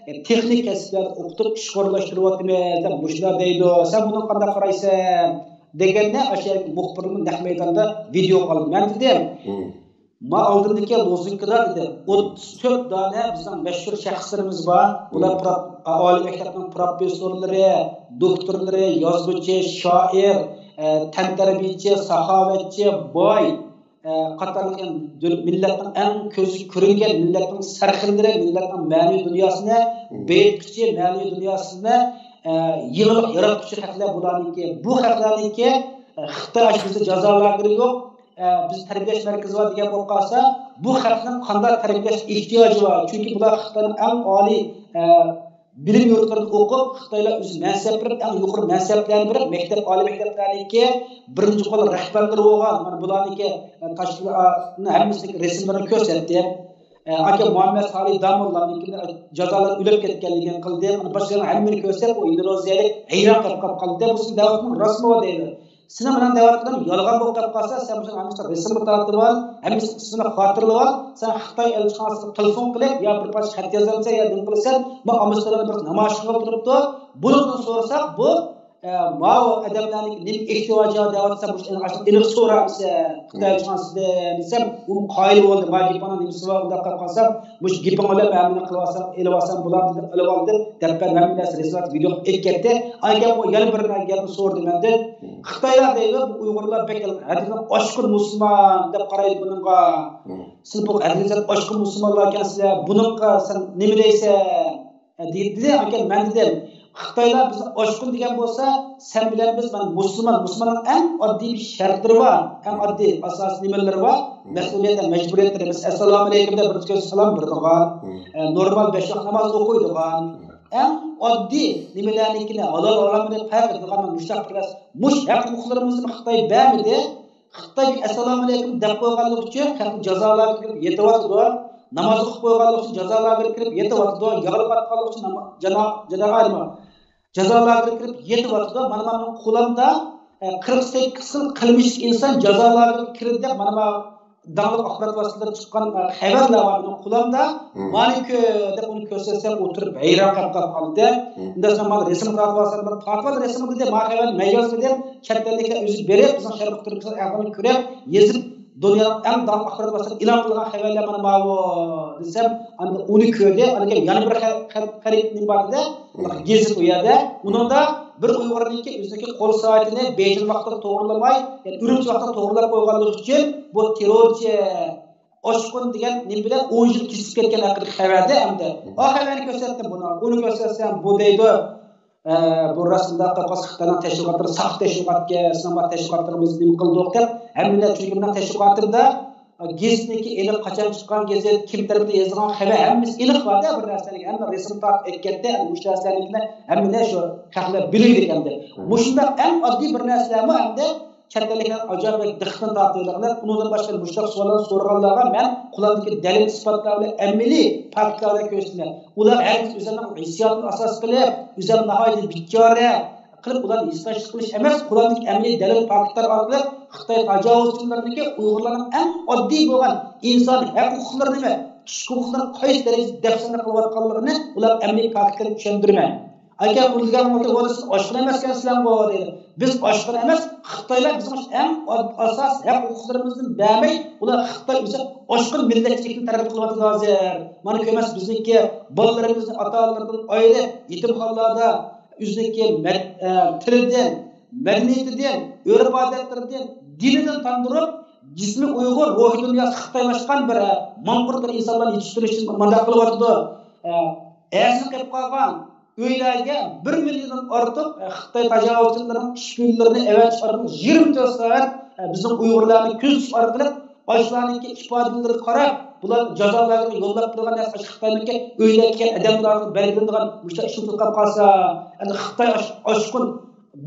تېخنىك كەسىپلەردە ئوقۇتۇپ ئىشقا ئورۇنلاشتۇرۇۋاتىمىز دەپ مۇشۇنداق دەيدۇ. سەن بۇنىڭغا قانداق قارايسەن؟ دېگەندە ئاشۇ يەردىكى مۇخبىرنىڭ نەق مەيداندا ۋىدېو قالدى. مەن دېدىم، ما ئالدىمدىكى لوزۇنكىدا دېدىم، ئوتتۇز تۆت دانە بىزنىڭ مەشھۇر شەخسلىرىمىز بار. بۇلار ئالىي مەكتەپنىڭ پروفېسسورلىرى، دوكتورلىرى، يازغۇچى، شائىر، تەنتەربىيەچى، ساخاۋەتچى، باي، قاتارلىق مىللەتنىڭ ئەڭ كۆزگە كۆرۈنگەن، مىللەتنىڭ سەرخىللىرى، مىللەتنىڭ مەنىۋى دۇنياسىنى بېيىتقۇچى، مەنىۋى دۇنياسىنى يېڭىلىق ياراتقۇچى خەقلەر بۇلارنىڭكى. بۇ خەقلەرنىڭكى خىتاي بىزدە جازا لاگېرى يوق، بىز تەربىيەلەش مەركىزى بار دېگەن بولۇپ قالسا، بۇ خەقنىڭ قانداق تەربىيەلەش ئېھتىياجى بار؟ چۈنكى بۇلار خىتاينىڭ ئەڭ ئالىي بىلىم يۇرتلىرىدا ئوقۇپ، خىتايلار ئۆزى مەنسەپ بېرىپ، ئەڭ يۇقىرى مەنسەپلەرنى بېرىپ، مەكتەپ، ئالىي مەكتەپلەرنىڭكى بىرىنچى قول رەھبەرلىرى بولغان، مانا بۇلارنىڭكى تاشكىلاتنىڭ ھەممىسىنىڭكى رەسىملىرىنى كۆرسەتتى. ئاكا مۇھەممەد سالىھ داموللانىڭكى جازالار ئۆلۈپ كەتكەنلىكىنى قىلدى. مانا باشقىلارنىڭ ھەممىنى كۆرسەتتى، ئۇ ئىندونېزىيەلىك ھەيران قېلىپ قالدى. بۇ سىزنىڭ دەۋاتقىنىڭ راستمۇ دەيدۇ. سېنىڭ مېنىڭ دەۋاتقىنىم يالغان بولۇپ قېلىپ قالسا، سەن مۇشۇنىڭ ھەممىسىنى رەسىمگە تارتىۋال، ھەممىسىنى ئىسمىنى خاتىرىلىۋال. سەن خىتاي ئەلچىخانىسىغا تېلېفون قىلىپ، يا بىر پارچە خەت يازامسەن، يا نېمە قىلىسەن، ما ئامېرىكىدا بىر نامايىش قىلىپ تۇرۇپتۇ. بۇنىڭدىن سورىساق، بۇ، ئە، ماۋۇ ئادەملەرنىڭ نېمە ئېھتىياجى دەۋاتسا، مۇشۇ ئاشۇ ئېنىق سوراپسەن، خىتاي ئەلچىخانىسىدىن دېسەم، ئۇ قايىل بولدى. ما گېپىڭنىڭ نېمىسى بار، ئۇنداق قىلىپ قالسام، مۇشۇ گېپىڭ بىلەن مەن بۇنى قىلىۋالسام، ئېلىۋالسام بولامدۇ دەپ ئېلىۋالدىم، دەپ مەن ھەممە نەرسە رەسمىي ۋىدېو قىلىپ ئەكەتتى. ئاندىن كېيىن ئۇ يەنە بىر گەپنى سورىدى مەندىن. خىتايلار دەيدۇ، بۇ ئۇيغۇرلار بەك ھەددىدىن ئاشقۇن مۇسۇلمان دەپ قارايدۇ بۇنىڭغا. سىز بۇ ھەددىدىن ئاشقۇن مۇسۇلمانلار ئىكەنسىلەر، بۇنىڭغا سەن نېمە دەيسەن؟ دېدى. ئاندىن كېيىن مەن دېدىم، خىتايلار بىزنى ئاشقۇن دېگەن بولسا، سەن بىلەن بىز، مانا، مۇسۇلمان، مۇسۇلماننىڭ ئەڭ ئاددىي بىر شەرتلىرى بار، ئەڭ ئاددىي ئاساسىي نېمىلىرى بار؟ مەسئۇلىيەت ۋە مەجبۇرىيەتلىرى. مەسىلەن، ئەسسالامۇ ئەلەيكۇم دەپ بىر كۆز سالام بېرىدىغان، ئە، نورمال بەش ۋاق ناماز ئوقۇيدىغان، ئەڭ ئاددىي نېمىلەرنىڭكىنى، ھالال ھارامنى پەرق قىلىدىغان مۇشۇنداق بىر نەرسە. مۇشۇ ھەق ھوقۇقلىرىمىزنى خىتاي بەرمىدى. خىتاي ئەسسالامۇ ئەلەيكۇم دەپ قويغانلىقى ئۈچۈن خەقنى جازا لاگېرىغا كىرىپ يېتىۋاتىدۇ. ناماز ئوقۇپ قويغانلىقى ئۈچۈن جازا لاگېرىغا كىرىپ يېتىۋاتىدۇ. ياغلىق ئاتقانلىقى ئۈچۈن ناما-، جانا-، جانا-، جازا لاگېرىغا كىرىپ يېتىۋاتىدۇ. مانا مېنىڭ قولۇمدا، ئە، قىرىق سەككىز خىل قىلمىشلىق ئىنسان جازا لاگېرىغا كىردى دەپ، مانا ما داڭلىق ئاخبارات ۋاسىتىلىرىدە چىققان، ئە، خەۋەرلەر بار مېنىڭ قولۇمدا. مانا كۆر دەپ ئۇنى كۆرسەتسەم، ئولتۇرۇپ ھەيران قېلىپ قالدى. ئۇنداق سەن مانا رەسىم تارتىپ ئالساڭ، مانا تارتىپ ئال رەسىمنى دېدى. ما خەۋەرنى مەن يازمىدىم. چەت ئەللىكلەر ئۆزى بېرىپ، بىزنىڭ شەرقىي تۈركىستان ئەھۋالىنى كۆرۈپ، يېزىپ، دۇنيانىڭ ئەڭ داڭلىق ئاخبارات ۋاسىتىلىرى ئېلان قىلغان خەۋەرلەر مانا ماۋۇ دېسەم، ئاندىن ئۇنى كۆردى. ئاندىن كېيىن يەنە بىر خە-، خە-، خەرىت نېمە بار دېدى، گېزىت ئۇ يەردە. ئۇنىڭدا بىر ئۇيغۇرنىڭكى ئۆزىنىڭكى قول سائىتىنى بېيجىڭ ۋاقتىدا توغرىلىماي، يەنى ئۈرۈمچى ۋاقتىدا توغرىلاپ قويغانلىقى ئۈچۈن بۇ تېررورچى ئاشقۇن دېگەن نېمە بىلەن ئون يىل كېسىپ كەتكەن ھەققىدىكى خەۋەردە ئەمدى. ئا خەۋەرنى كۆرسەتتىم بۇنىڭ. ئۇنى كۆرسەتسەم، بۇ دەيدۇ، ئە، بۇ راست ئۇنداق قىلىپ قالسا خىتاينىڭ تەشۋىقاتلىرى ساختا تەشۋىقاتكەن، سىلەر تەشۋىقاتلىرىمىزنى نېمە قىلدۇق دەپ ھەممىنى. چۈنكى مېنىڭ تەشۋىقاتىمدا گېزىتنىڭكى ئېنىق قاچان چىققان گېزىت، كىم تەرىپىدىن يېزىلغان خەۋەر ھەممىسى ئېنىق بار-دە، بىر نەرسىلەرنىڭ ھەممە رەسىم تارتىپ ئەكەتتى، ھەممە مۇشۇ نەرسىلەرنىڭكىنى ھەممىنى شۇ خەقلەر بىلگۈدەك ئەمدى. مۇشۇنداق ئەڭ ئاددىي بىر نەرسىلەرمۇ ئەمدى چەت ئەللىكلەر ئاجايىپ بەك دىققىتىنى تارتىۋېلىدىغان. ئۇنىڭدىن باشقا مۇشۇنداق سوئاللارنى سورىغانلارغا مەن قولۇمدىكى دەلىل ئىسپاتلار بىلەن ئەمەلىي پاكىتلار بىلەن كۆرسىتىمەن. ئۇلار ھەرگىز ئۆزلىرىنىڭ ھېسسىياتىنى ئاساس قىلىپ، ئۆزلىرىنى ناھايىتى بىچارە قىلىپ، ئۇلارنى ھېسداشلىق قىلىش ئەمەس، قولۇمدىكى ئەمەلىي دەلىل پاكىتلار ئارقىلىق خىتاي تاجاۋۇزچىلىرىنىڭكى ئۇيغۇرلارنىڭ ئەڭ ئاددىي بولغان ئىنسان ھەق ھوقۇقلىرىنى ۋە كىشىلىك ھوقۇقلىرىنى قايسى دەرىجىدە دەپسەندە قىلىۋاتقانلىقىنى ئۇلار ئەمەلىي پاكىتلار بىلەن چۈشەندۈرىمەن. ئاكا ئۇلىگەن بولدى، بولدى، سىز ئاشقۇن ئەمەسكەنسىلەرغۇ دەيدۇ. بىز ئاشقۇن ئەمەس، خىتايلار بىزنىڭ ئەڭ ئاساسىي ھەق ھوقۇقلىرىمىزنى بەرمەي، ئۇلار خىتاي ئۆزى ئاشقۇن مىللەتچىلىكنى تەربىيە قىلىۋاتىدۇ ھازىر. مانا كۆرمەس بىزنىڭكى بالىلىرىمىزنى ئاتا-ئانىلىرىدىن ئايرىپ، يېتىمخانىلاردا ئۆزىنىڭكى مەد-، ئە، تىلىدىن، مەدەنىيىتىدىن، ئۆرپ-ئادەتلىرىدىن، دىنىدىن تاندۇرۇپ، جىسمى ئۇيغۇر، روھى دۇنياسى خىتايلاشقان بىر، ئە، ماڭقۇرت بىر ئىنسانلارنى يېتىشتۈرۈشنى مانداق قىلىۋاتىدۇ. ئە، ئەسلى قېلىپ قالغان ئۆيلەرگە بىر مىليوندىن ئارتۇق، ئە، خىتاي تاجاۋۇزچىلىرىنىڭ ئۈسكۈنىلىرىنى ئەۋەتىش ئارقىلىق يىگىرمە تۆت سائەت، ئە، بىزنىڭ ئۇيغۇرلارنى كۆزىتىش ئارقىلىق ئاشۇلارنىڭكى ئىپادىلىرىگە قاراپ، بۇلار جازا لاگېرىغا يوللاپ بېرىلغان نەرسە ئاشۇ خىتاينىڭكى ئۆيلەرگە كەلگەن ئادەملەرگە بەلگىلىنىدىغان مۇشۇنداق ئىشلىتىلىپ قالسا، ئەمدى خىتاي ئاش-، ئاشقۇن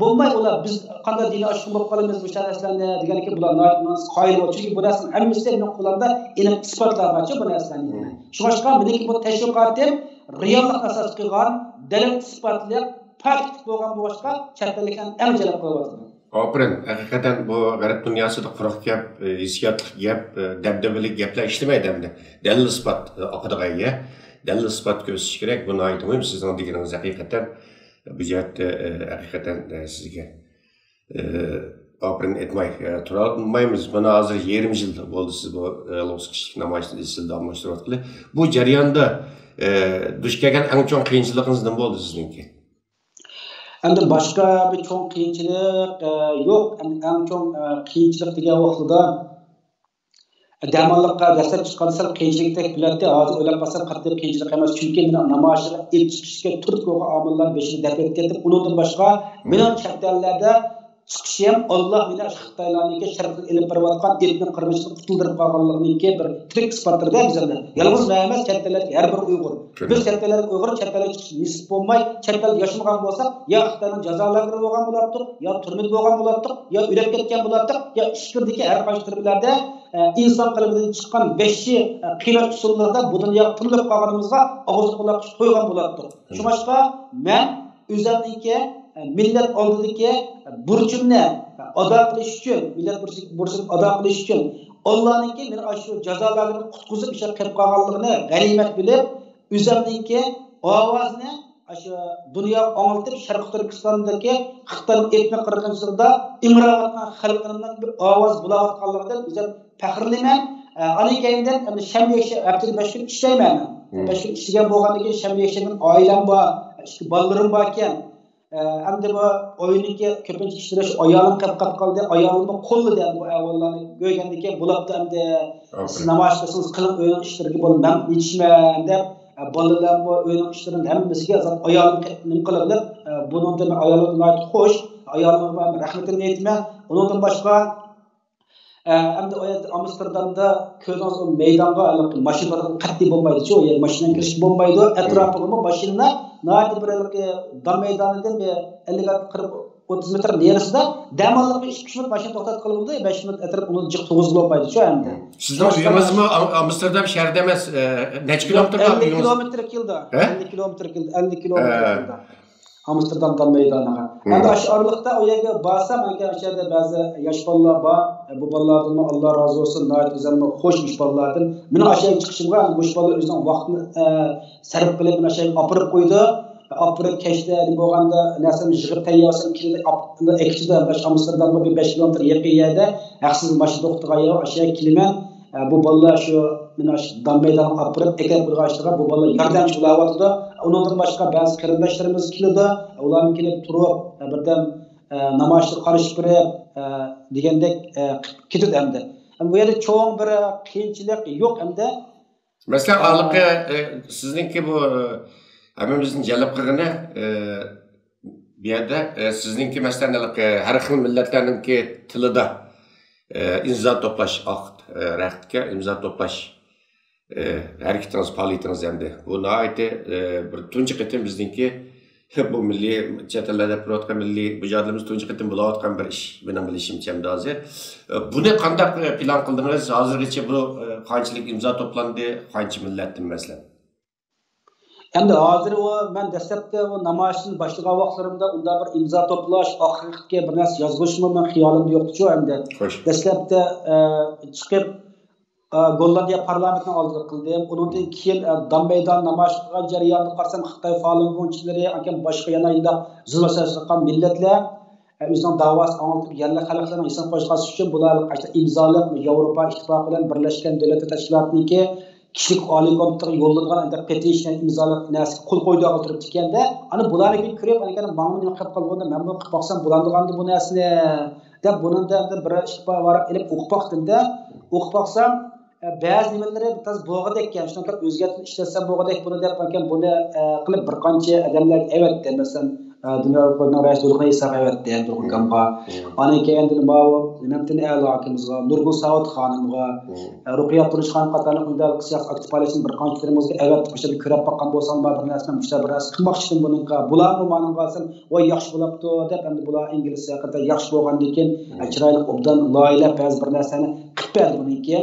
بولماي ئۇلار، بىز قانداق دىنىي ئاشقۇن بولۇپ قالىمىز مۇشۇ نەرسىلەرنى دېگەنكى بۇلار ناھايىتى قايىل بولىدۇ. چۈنكى بۇ نەرسىنىڭ ھەممىسى مېنىڭ قولۇمدا ئېنىق ئىسپاتلار بارچۇ بۇ نەرسىلەرنى. شۇڭلاشقا مېنىڭكى بۇ تەشۋىقاتىم رېئاللىقنى ئاساس قىلغان، دەلىل ئىسپاتلىق، پاكىتلىق بولغان بولغاچقا چەت ئەللىكلەرنى ئەڭ جەلپ قىلىۋاتىدۇ. ئاپىرىن. ھەقىقەتەن بۇ غەرب دۇنياسىدا قۇرۇق گەپ، ھېسسىياتلىق گەپ، دەبدەبىلىك گەپلەر ئىشلىمەيدۇ ئەمدى. دەلىل ئىسپات ئاقىدىغان يەر. دەلىل ئىسپات كۆرسىتىش كېرەك. بۇ ناھايىتى مۇھىم سىزنىڭ دېگىنىڭىز ھەقىقەتەن. بۇ جەھەتتە ھەقىقەتەن سىزگە ئاپىرىن ئېيتماي تۇرالمايمىز. مانا ھازىر يېرىم يىل بولدى سىز بۇ يالغۇز كىشىلىك نامايىشنى ئىزچىل داۋاملاشتۇرۇۋاتقىلى. بۇ جەرياندا دۇچ كەلگەن ئەڭ چوڭ قىيىنچىلىقىڭىز نېمە بولدى سىزنىڭكى؟ ئەمدى باشقا بىر چوڭ قىيىنچىلىق يوق. ئەمدى ئەڭ چوڭ قىيىنچىلىق دېگەن ۋاقتىدا دەماللىققا دەسلەپ چىققاندا سەل قىيىنچىلىقتەك بىلەتتى. ھازىر ئويلاپ قارىسام قاتتىق قىيىنچىلىق ئەمەس. چۈنكى مېنىڭ نامايىشقا ئېلىپ چىقىشتىكى تۈرتكە بولغان ئامىللار بېشىنى دەپ ئۆتۈپ كەتتىم. ئۇنىڭدىن باشقا مېنىڭ چەت ئەللەردە چىقىشىم ئاللا مېنى خىتايلارنىڭكى شەرقتىن ئېلىپ بېرىۋاتقان ئېتنىك قىرغىنچىلىقتىن قۇتۇلدۇرۇپ قالغانلىقىنىڭكى بىر تىرىك ئىسپاتلىرىدە بىز ئەمدى. يالغۇز مەن ئەمەس، چەت ئەللەردىكى ھەر بىر ئۇيغۇر. بىز چەت ئەللەردىكى ئۇيغۇر چەت ئەلگە چىقىش نېسىپ بولماي، چەت ئەلدە ياشىمىغان بولساق، يا خىتاينىڭ جازا لاگېرىدا بولغان بولاتتۇق، يا تۈرمىدە بولغان بولاتتۇق، يا ئۆلۈپ كەتكەن بولاتتۇق، يا ئىچكىرىدىكى ھەر قايسى تۈرمىلەردە ئىنسان قېلىبىدىن چىققان ۋەھشىي قىيناش ئۇسۇللىرىدا بۇ دۇنياغا تىنمىلىپ قالغىنىمىزغا ئاغزى قۇلاق تويغان بولاتتۇق. شۇڭلاشقا مەن ئۆزۈمنىڭكى مىللەت ئالدىدىكى بۇرچۇمنى ئادا قىلىش ئۈچۈن، مىللەت بۇرچىنى ئادا قىلىش ئۈچۈن، ئاللانىڭكى مېنى ئاشۇ جازا لاگېرىدىن قۇتقۇزۇپ ئىشقا قېلىپ قالغانلىقىنى غەنىيمەت بىلىپ، ئۆزۈمنىڭكى ئاۋازىنى ئاشۇ دۇنياغا ئاڭلىتىپ، شەرقىي تۈركىستاندىكى خىتاينىڭ ئېتنىك قىرغىنچىلىقىدا ئىڭراۋاتقان خەلقىمنىڭ بىر ئاۋاز بولاۋاتقانلىقىدىن ئۆزۈم پەخىرلىنىمەن. ئاندىن كېيىندىن ئەمدى شەنبە، يەكشەنبە، ھەپتىدە بەش كۈن ئىشلەيمەن. بەش كۈن ئىشلىگەن بولغاندىن كېيىن شەنبە، يەكشەنبە كۈنى ئائىلەم بار، ئىككى بالىلىرىم باركەن. ئەمدى بۇ ئۆينىڭكى كۆپىنچە ئىشلىرى شۇ ئايالىم قىلىپ قېلىپ قالدى. ئايالىممۇ قوللىدى ئەمدى بۇ ئەھۋاللارنى كۆرگەندىن كېيىن، بولۇپتۇ ئەمدى سىز نامايىش قىلسىڭىز قىلىڭ، ئۆينىڭ ئىشلىرىغا بولۇپ مەن يېتىشمەن دەپ، بالىلارمۇ ئۆينىڭ ئىشلىرىنى ھەممىسىگە زات ئايالىم نېمە قىلىپ، بۇنىڭدىن ئايالىم ناھايىتى خوش. ئايالىمغا رەھمىتىمنى ئېيتىمەن. ئۇنىڭدىن باشقا ئەمدى ئۇ يەردە ئامستېردامدا كۆردىڭىز، ئۇ مەيدانغا ماشىنا قەتئىي بولمايدۇچۇ، ئۇ يەرگە ماشىنا كىرىشكە بولمايدۇ. ئەتراپىغىمۇ ماشىنىلار ناھايىتى بىر ھېلىقى دام مەيدانىدىن بىر ئەللىك، قىرىق، ئوتتۇز مېتىر نېرىسىدا دەم ئالغىلى ئىككى ئۈچ مىنۇت ماشىنا توختاتقىلى بولىدۇ، بەش مىنۇت ئەتراپ ئۇنى جىق تۇرغۇزغىلى بولمايدۇچۇ ئەمدى. سىزنىڭ ئۆيىڭىزمۇ ئامستېردام شەھىرىدە ئەمەس، نەچچە كىلومېتىر بار ئۆيىڭىز؟ ئەللىك كىلومېتىر كېلىدۇ. ئەللىك كىلومېتىر كېلىدۇ، ئەللىك كىلومېتىر كېلىدۇ. ئامستېردام دام مەيدانىغا. ئەمدى ئاشۇ ئارىلىقتا ئۇ يەرگە بارسام، ئەگەر ئاشۇ يەردە بەزى ياش بالىلار بار. بۇ بالىلاردىنمۇ ئاللا رازى بولسۇن، ناھايىتى ئۆزۈممۇ خوش مۇشۇ بالىلاردىن. مېنىڭ ئاشۇ يەرگە چىقىشىمغا مۇشۇ بالىلار ئۆزىنىڭ ۋاقتىنى سەرپ قىلىپ، مېنى ئاشۇ يەرگە ئاپىرىپ قويىدۇ. ئاپىرىپ كەچتە بولغاندا نەرسەمنى يىغىپ تەييارلىسام كېلىدۇ، ئەكېتىدۇ. ئاشۇ ئامستېردامغا بىر بەش كىلومېتىر يېقىن يەردە ھەقسىز ماشىنا توختىغان يەر، ئاشۇ يەرگە كېلىمەن. بۇ بالىلار شۇ مېنى ئاشۇ دام مەيدانغا ئاپىرىپ ئەكەپ قويغاچلىقى، بۇ بالىلار ياردەمچى بولاۋاتىدۇ. ئۇنىڭدىن باشقا بەزى قېرىنداشلىرىمىز كېلىدۇ، ئۇلارمۇ كېلىپ تۇرۇپ، بىردەم نامايىشقا قارشى بېرىپ دېگەندەك كېتىدۇ ئەمدى. بۇ يەردە چوڭ بىر قىيىنچىلىق يوق ئەمدى. مەسىلەن، ھېلىقى سىزنىڭكى بۇ ھەممىمىزنى جەلپ قىلغىنى، بۇ يەردە سىزنىڭكى، مەسىلەن، ھېلىقى ھەر خىل مىللەتلەرنىڭكى تىلىدا ئىمزا توپلاش، ئاق رەختكە ئىمزا توپلاش ھەرىكىتىڭىز، پائالىيىتىڭىز ئەمدى. بۇ ناھايىتى بىر تۇنجى قېتىم بىزنىڭكى بۇ مىللىي، چەت ئەللەردە بولۇۋاتقان مىللىي مۇجادىلىمىز تۇنجى قېتىم بولۇۋاتقان بىر ئىش، مېنىڭ بىلىشىمچە ئەمدى ھازىر. بۇنى قانداق پىلان قىلدىڭىز؟ ھازىرغىچە بۇ قانچىلىك ئىمزا توپلاندى، قانچە مىللەتتىن مەسىلەن؟ ئەمدى ھازىر ئۇ، مەن دەسلەپتە ئۇ نامايىشنى باشلىغان ۋاقىتلىرىمدا ئۇنداق بىر ئىمزا توپلاش، ئاخىرقى بىر نەرسە يازغۇچمۇ مېنىڭ خىيالىمدا يوقتىچۇ ئەمدى. خوش. دەسلەپتە چىقىپ، گوللاندىيە پارلامېنتىنىڭ ئالدىدا قىلدىم. ئۇنىڭدىن كېيىن، دام مەيدان نامايىش قىلغان جەريانىدا قارىسام، خىتاي فالۇنگوڭچىلىرى، ئاكام باشقا يەنە ئۇنداق زۇلۇم ئىشلەپ قىلغان مىللەتلەر ئۆزىنىڭ داۋاسىنى ئاڭلىتىپ، يەرلىك خەلقلەرنىڭ ھېسىنى قوزغاش ئۈچۈن بۇلار ئىمزالىق ياۋروپا ئىتتىپاقى بىلەن بىرلەشكەن دۆلەتلەر تەشكىلاتىنىڭكى كىشىلىك ئالىي كومىتېتىغا يوللىنىدىغان ئەمدى پېتىشن ئىمزالىق نەرسىگە قول قويىدىغان تۇرۇپتىكەندە، ئانا بۇلارنى كۆرۈپ، ئانا ماڭا نېمە قىلىپ قالغاندا، مەنمۇ قىلىپ باقسام بولامدىغاندۇ بۇ نەرسىنى دەپ، بۇنىڭدا ئەمدى بىر ئىككى ۋاراق ئېلىپ ئوقۇپ باقتىمدە، ئوقۇپ باقسام، بەزى نېمىلىرى تازا بولغۇدەك ئىكەن، شۇنىڭ ئۆزگەرتىپ ئىشلەتسەم بولغۇدەك بۇنى دەپ، بۇنى قىلىپ بىر قانچە ئادەملەرگە ئەۋەتتى. مەسىلەن، دۇنيا رېكورتىنىڭ رەئىسى نۇرغۇن ئىساغا ئەۋەتتى، نۇرغۇن كامغا. ئاندىن كېيىن ماۋۇ مەمتىن ئەلا ئاكىمىزغا، نۇرگۈل ساۋۇت خانىمغا، رۇقىيە تۇرۇش خانىم قاتارلىق مۇنداق سىياسىي ئاكتىپ پائالىيەتچىلەرنىڭ بىر قانچىلىرىمىزگە ئەۋەتتۇق. ئاشۇ يەردە كۆرۈپ باققان بولساڭلار، بىر نەرسە، مۇشۇ بىر نەرسە قىلماقچىدىم بۇنىڭغا. بۇلارمۇ ماڭغانسان، ۋاي ياخشى بولاپتۇ دەپ، ئەمدى بۇلار ئىنگلىز ھەققىدە ياخشى بولغاندىن كېيىن، چىرايلىق ئوبدان لايىھەلەپ بەزى بىر نەرسىنى قىلىپ بەردى بۇنىڭكى.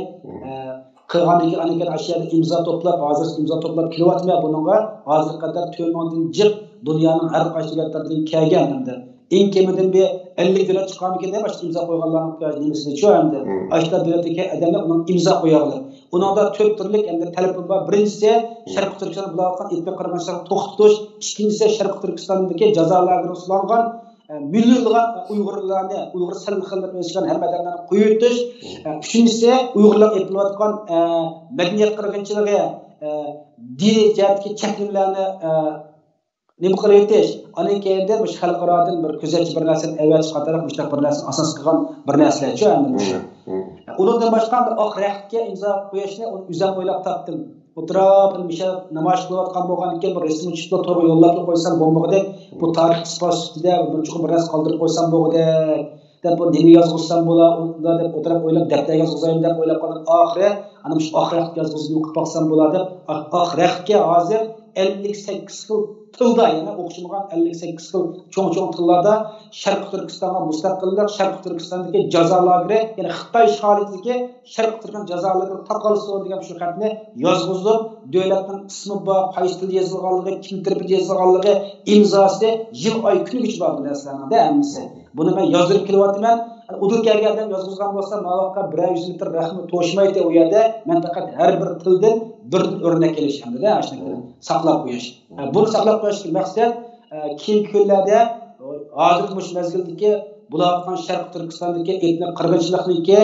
قىلغاندىن كېيىن، ئاندىن كېيىن ئاشۇ يەردە ئىمزا توپلاپ، ھازىر ئىمزا توپلاپ كېلىۋاتىمەن بۇنىڭغا. ھازىرغا قەدەر تۆت مىڭدىن جىق دۇنيانىڭ ھەر قايسى دۆلەتلىرىدىن كەلگەن ئەمدى. ئەڭ كېمىدىن بىر ئەللىك دۆلەت چىقارمىكىن دەپ ئاشۇ ئىمزا قويغانلارنىڭ نېمىسىدە شۇ ئەمدى. مم. ئاشۇ دۆلەتتىكى ئادەملەر ئۇنىڭ ئىمزا قويۇۋالدى. ئۇنىڭدا تۆت تۈرلۈك ئەمدى تەلىپىم بار. بىرىنچىسى، مم، شەرقىي تۈركىستاندا بولۇۋاتقان ئېتنىك قىرغىنچىلىقنى توختىتىش. ئىككىنچىسى، شەرقىي تۈركىستاندىكى جازا لاگېرىغا سولانغان، ئە، مىليونلىغان ئۇيغۇرلارنى، ئۇيغۇر سەنئەت خىزمىتىنى ئۆسۈشكەن ھەممە ئادەملەرنى قويۇۋېتىش. مم. ئە، ئۈچىنچىسى، ئۇيغۇرلارغا ئېلىپ بولۇۋاتقان، ئە، مەدەنىيەت قىرغىنچىلىقى، ئە، دىنىي جەھەتتىكى چەكلىمىلەرنى، ئە، نېمە قىلىۋېتىش، ئاندىن كېيىندە مۇشۇ خەلقئارادىن بىر كۆزەتچى بىر نەرسىنى ئەۋەتىش قاتارلىق مۇشۇنداق بىر نەرسىنى ئاساس قىلغان بىر نەرسىلەرچۇ ئەمدى مۇشۇ. مم، مم. ئۇنىڭدىن باشقا ئاق رەختكە ئىمزا قويۇشنى ئۇنى ئۆزۈم ئويلاپ تاپتىم. ئولتۇرۇپ مۇشۇ نامايىش قىلىۋاتقان بولغاندىكىن بۇ رەسىمنى چۈشۈرۈپ تورغا يوللاپلا قويسام بولمىغۇدەك، بۇ تارىخ ئىسپات سۈپىتىدە بىر چوقۇم بىر نەرسە قالدۇرۇپ قويسام بولغۇدەك دەپ، بۇ نېمە يازغۇزسام بولا، ئۇنداق دەپ ئولتۇرۇپ ئويلاپ، دەپتەرگە يازغۇزايمۇ دەپ ئويلاپ قالدىم. ئاخىرى ئانا مۇشۇ ئاق رەختكە يازغۇزۇپ قىلىپ باقسام بولا دەپ، ئاق، ئاق رەختكە ھازىر ئەللىك سەككىز خىل تىلدا، يەنە ئوخشىمىغان ئەللىك سەككىز خىل چوڭ-چوڭ تىللاردا شەرقىي تۈركىستانغا مۇستەقىللىق، شەرقىي تۈركىستاندىكى جازا لاگېرى، يەنى خىتاي ئىشغالىيىتىدىكى شەرقىي تۈركىستان جازا لاگېرى تاقالسۇن دېگەن شۇ خەتنى يازغۇزۇپ، دۆلەتنىڭ ئىسمى بار، قايسى تىلدا يېزىلغانلىقى، كىم تەرىپىدە يېزىلغانلىقى، ئىمزاسى، يىل، ئاي، كۈنىگىچە بار بۇ نەرسىلەرنىڭدە ھەممىسى. بۇنى مەن يازدۇرۇپ كېلىۋاتىمەن. ئۇدۇل كەلگەن ئادەم يازغۇزغان بولسا، ماۋاققا بىرەر يۈز مېتىر رەخنە توشمايتتى ئۇ يەردە. مەن پەقەت ھەر بىر تىلدىن بىردىن ئۆرنەك ئېلىش ھەمدە ئاشۇنى ساقلاپ قويۇش. بۇنى ساقلاپ قويۇشتىكى مەقسەت، ئە، كېيىنكى كۈنلەردە، ھازىرقى مۇشۇ مەزگىلدىكى بولۇۋاتقان شەرقىي تۈركىستاندىكى ئېتنىك قىرغىنچىلىقنىڭكى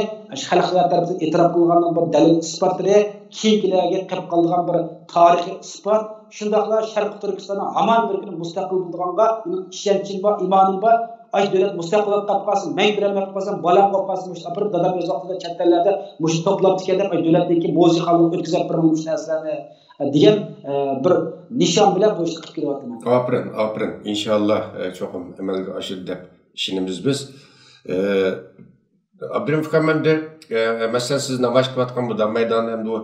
خەلقئارا تەرىپىدىن ئېتىراپ قىلىنغاننىڭ بىر دەلىل ئىسپاتلىرى، كېيىنكىلەرگە قېلىپ قالىدىغان بىر تارىخىي ئىسپات، شۇنداقلا شەرقىي تۈركىستاننىڭ ھامان بىر كۈنى مۇستەقىل بولىدىغانغا مېنىڭ ئىشەنچىم بار، ئىمانىم بار. ئاشۇ دۆلەت مۇستەقىل بولۇپ قالسۇن، مەن بېرەلمەي قالسام، بالام بولۇپ قالسۇن، مۇشۇ ئاپىرىپ دادام ئۆز ۋاقتىدا چەت ئەللەردە مۇشۇ توپلاپتىكەن دەپ، ئاشۇ دۆلەتنىڭكى مۇزېي خانلىقىغا ئۆتكۈزۈپ بېرىڭ مۇشۇ نەرسىلەرنى، دېگەن، ئە، بىر نىشان بىلەن بۇ ئىشنى قىلىپ كېلىۋاتىمەن. ئاپىرىن، ئاپىرىن. ئىنشاللا، ئە، چوقۇم ئەمەلگە ئاشىدۇ دەپ ئىشىنىمىز بىز. ئە، ئابدۇرېھىم ئۇكام، ئەمدى، ئە، مەسىلەن، سىز نامايىش قىلىۋاتقان بۇ دام مەيدانى ئەمدى بۇ،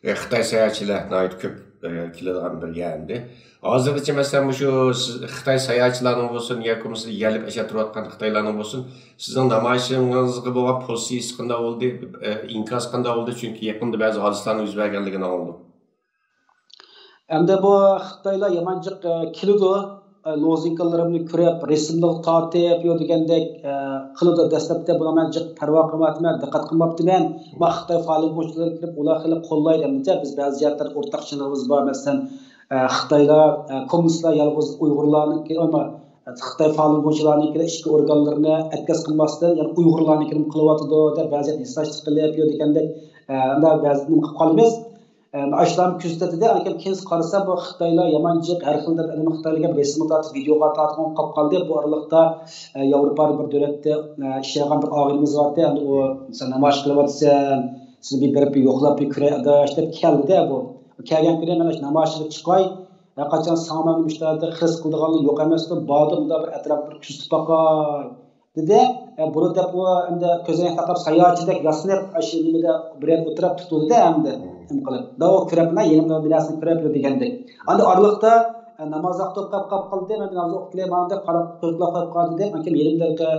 ئە، خىتاي ساياھەتچىلەر ناھايىتى كۆپ، ئە، كېلىدىغان بىر يەر ئەمدى. ھازىرغىچە، مەسىلەن، مۇشۇ سىز خىتاي ساياھەتچىلەرنىڭ بولسۇن ياكى بولمىسا يەرلىك ئەشەدە تۇرۇۋاتقان خىتايلارنىڭ بولسۇن، سىزنىڭ نامايىشىڭىزغا بولغان پوزىتسىيىسى قانداق بولدى؟ ئە، ئىنكاسى قانداق بولدى؟ چۈنكى يېقىندا بەزى ھادىسىلەرنىڭ يۈز بەرگەنلىكىنى ئاڭلىدۇق. ئەمدى بۇ خىتايلار يامان جىق، ئە، كېلىدۇ. ئە، لوزۇنكىلىرىمنى كۆرۈپ، رەسىملىرىغا تارتىپ، يو دېگەندەك، ئە، قىلىدۇ. دەسلەپتە بۇنى مەن جىق پەرۋا قىلماپتىمەن، دىققەت قىلماپتىمەن. ما خىتاي فالۇنگوچىلىرى كېلىپ، ئۇلار خېلى قوللايدۇ. ئەمدىچە بىز بەزى جەھەتلەردە ئورتاقچىلىقىمىز بار. مەسىلەن، ئە، خىتايلار، ئە، كوممۇنىستلار يالغۇز ئۇيغۇرلارنىڭكى، ئەمما خىتاي فالۇنگوچىلارنىڭكى ئىچكى ئورگانلىرىنى ئەتكەس قىلماستىن، يەنە ئۇيغۇرلارنىڭكىنى قىلىۋاتىدۇ دەپ بەزى جەھەتتە ھېسداشلىق قىلىپ، يو دېگەندەك، ئە، ئۇنداق بەزى نېمە قىلىپ قالىمىز. ئە، ئاشۇلارنى كۆزىتىۋاتىدۇ. ئاندىن كېيىن قارىسا، بۇ خىتايلار يامان جىق، ھەر خىل دەپ ئەنە خىتايلار كەپ رەسىمگە تارتىپ، ۋىدېئوغا تارتقان قىلىپ قالدى. بۇ ئارىلىقتا، ئە، ياۋروپادا بىر دۆلەتتە، ئە، ئىشلەيدىغان بىر ئاغىنىمىز بارتى. ئەمدى ئۇ، سەن نامايىش قىلىۋاتىسەن، سېنى بىر بېرىپ يوقلاپ بىر كۆرەي ئاداش دەپ كەلدى-دە بۇ. كەلگەن كۈنى مەن ئاشۇ نامايىشقا چىقاي، ھەر قاچان ساڭا مەن مۇشۇ يەردە خىرىس قىلىدىغانلار يوق ئەمەستۇ، باردۇم، مۇنداق بىر ئەتراپقا بىر كۆزىتىپ باقاي. دېدى. ئە، بۇنى دەپ ئۇ ئەمدى كۆزنەك تاقاپ ساياھەتچىدەك ياسىنىپ، ئاشۇ نېمىدە بىر يەردە ئولتۇرۇپ تۇتۇلدى-دە ئەمدى. نېمە قىلىپ. دا ئۇ كۆرۈپ، مانا يېنىمدا بىر نەرسىنى كۆرۈپ يۈر دېگەندەك. ئاندىن ئارىلىقتا، ئە، ناماز ۋاقتى توختاپ قاپ قالدى. مەن بىر ناماز ئوقۇپ كېلەي، مانا دەپ قاراپ، كۆزلەپ قويۇپ قالدى دەپ، ئاندىن يېنىمدا،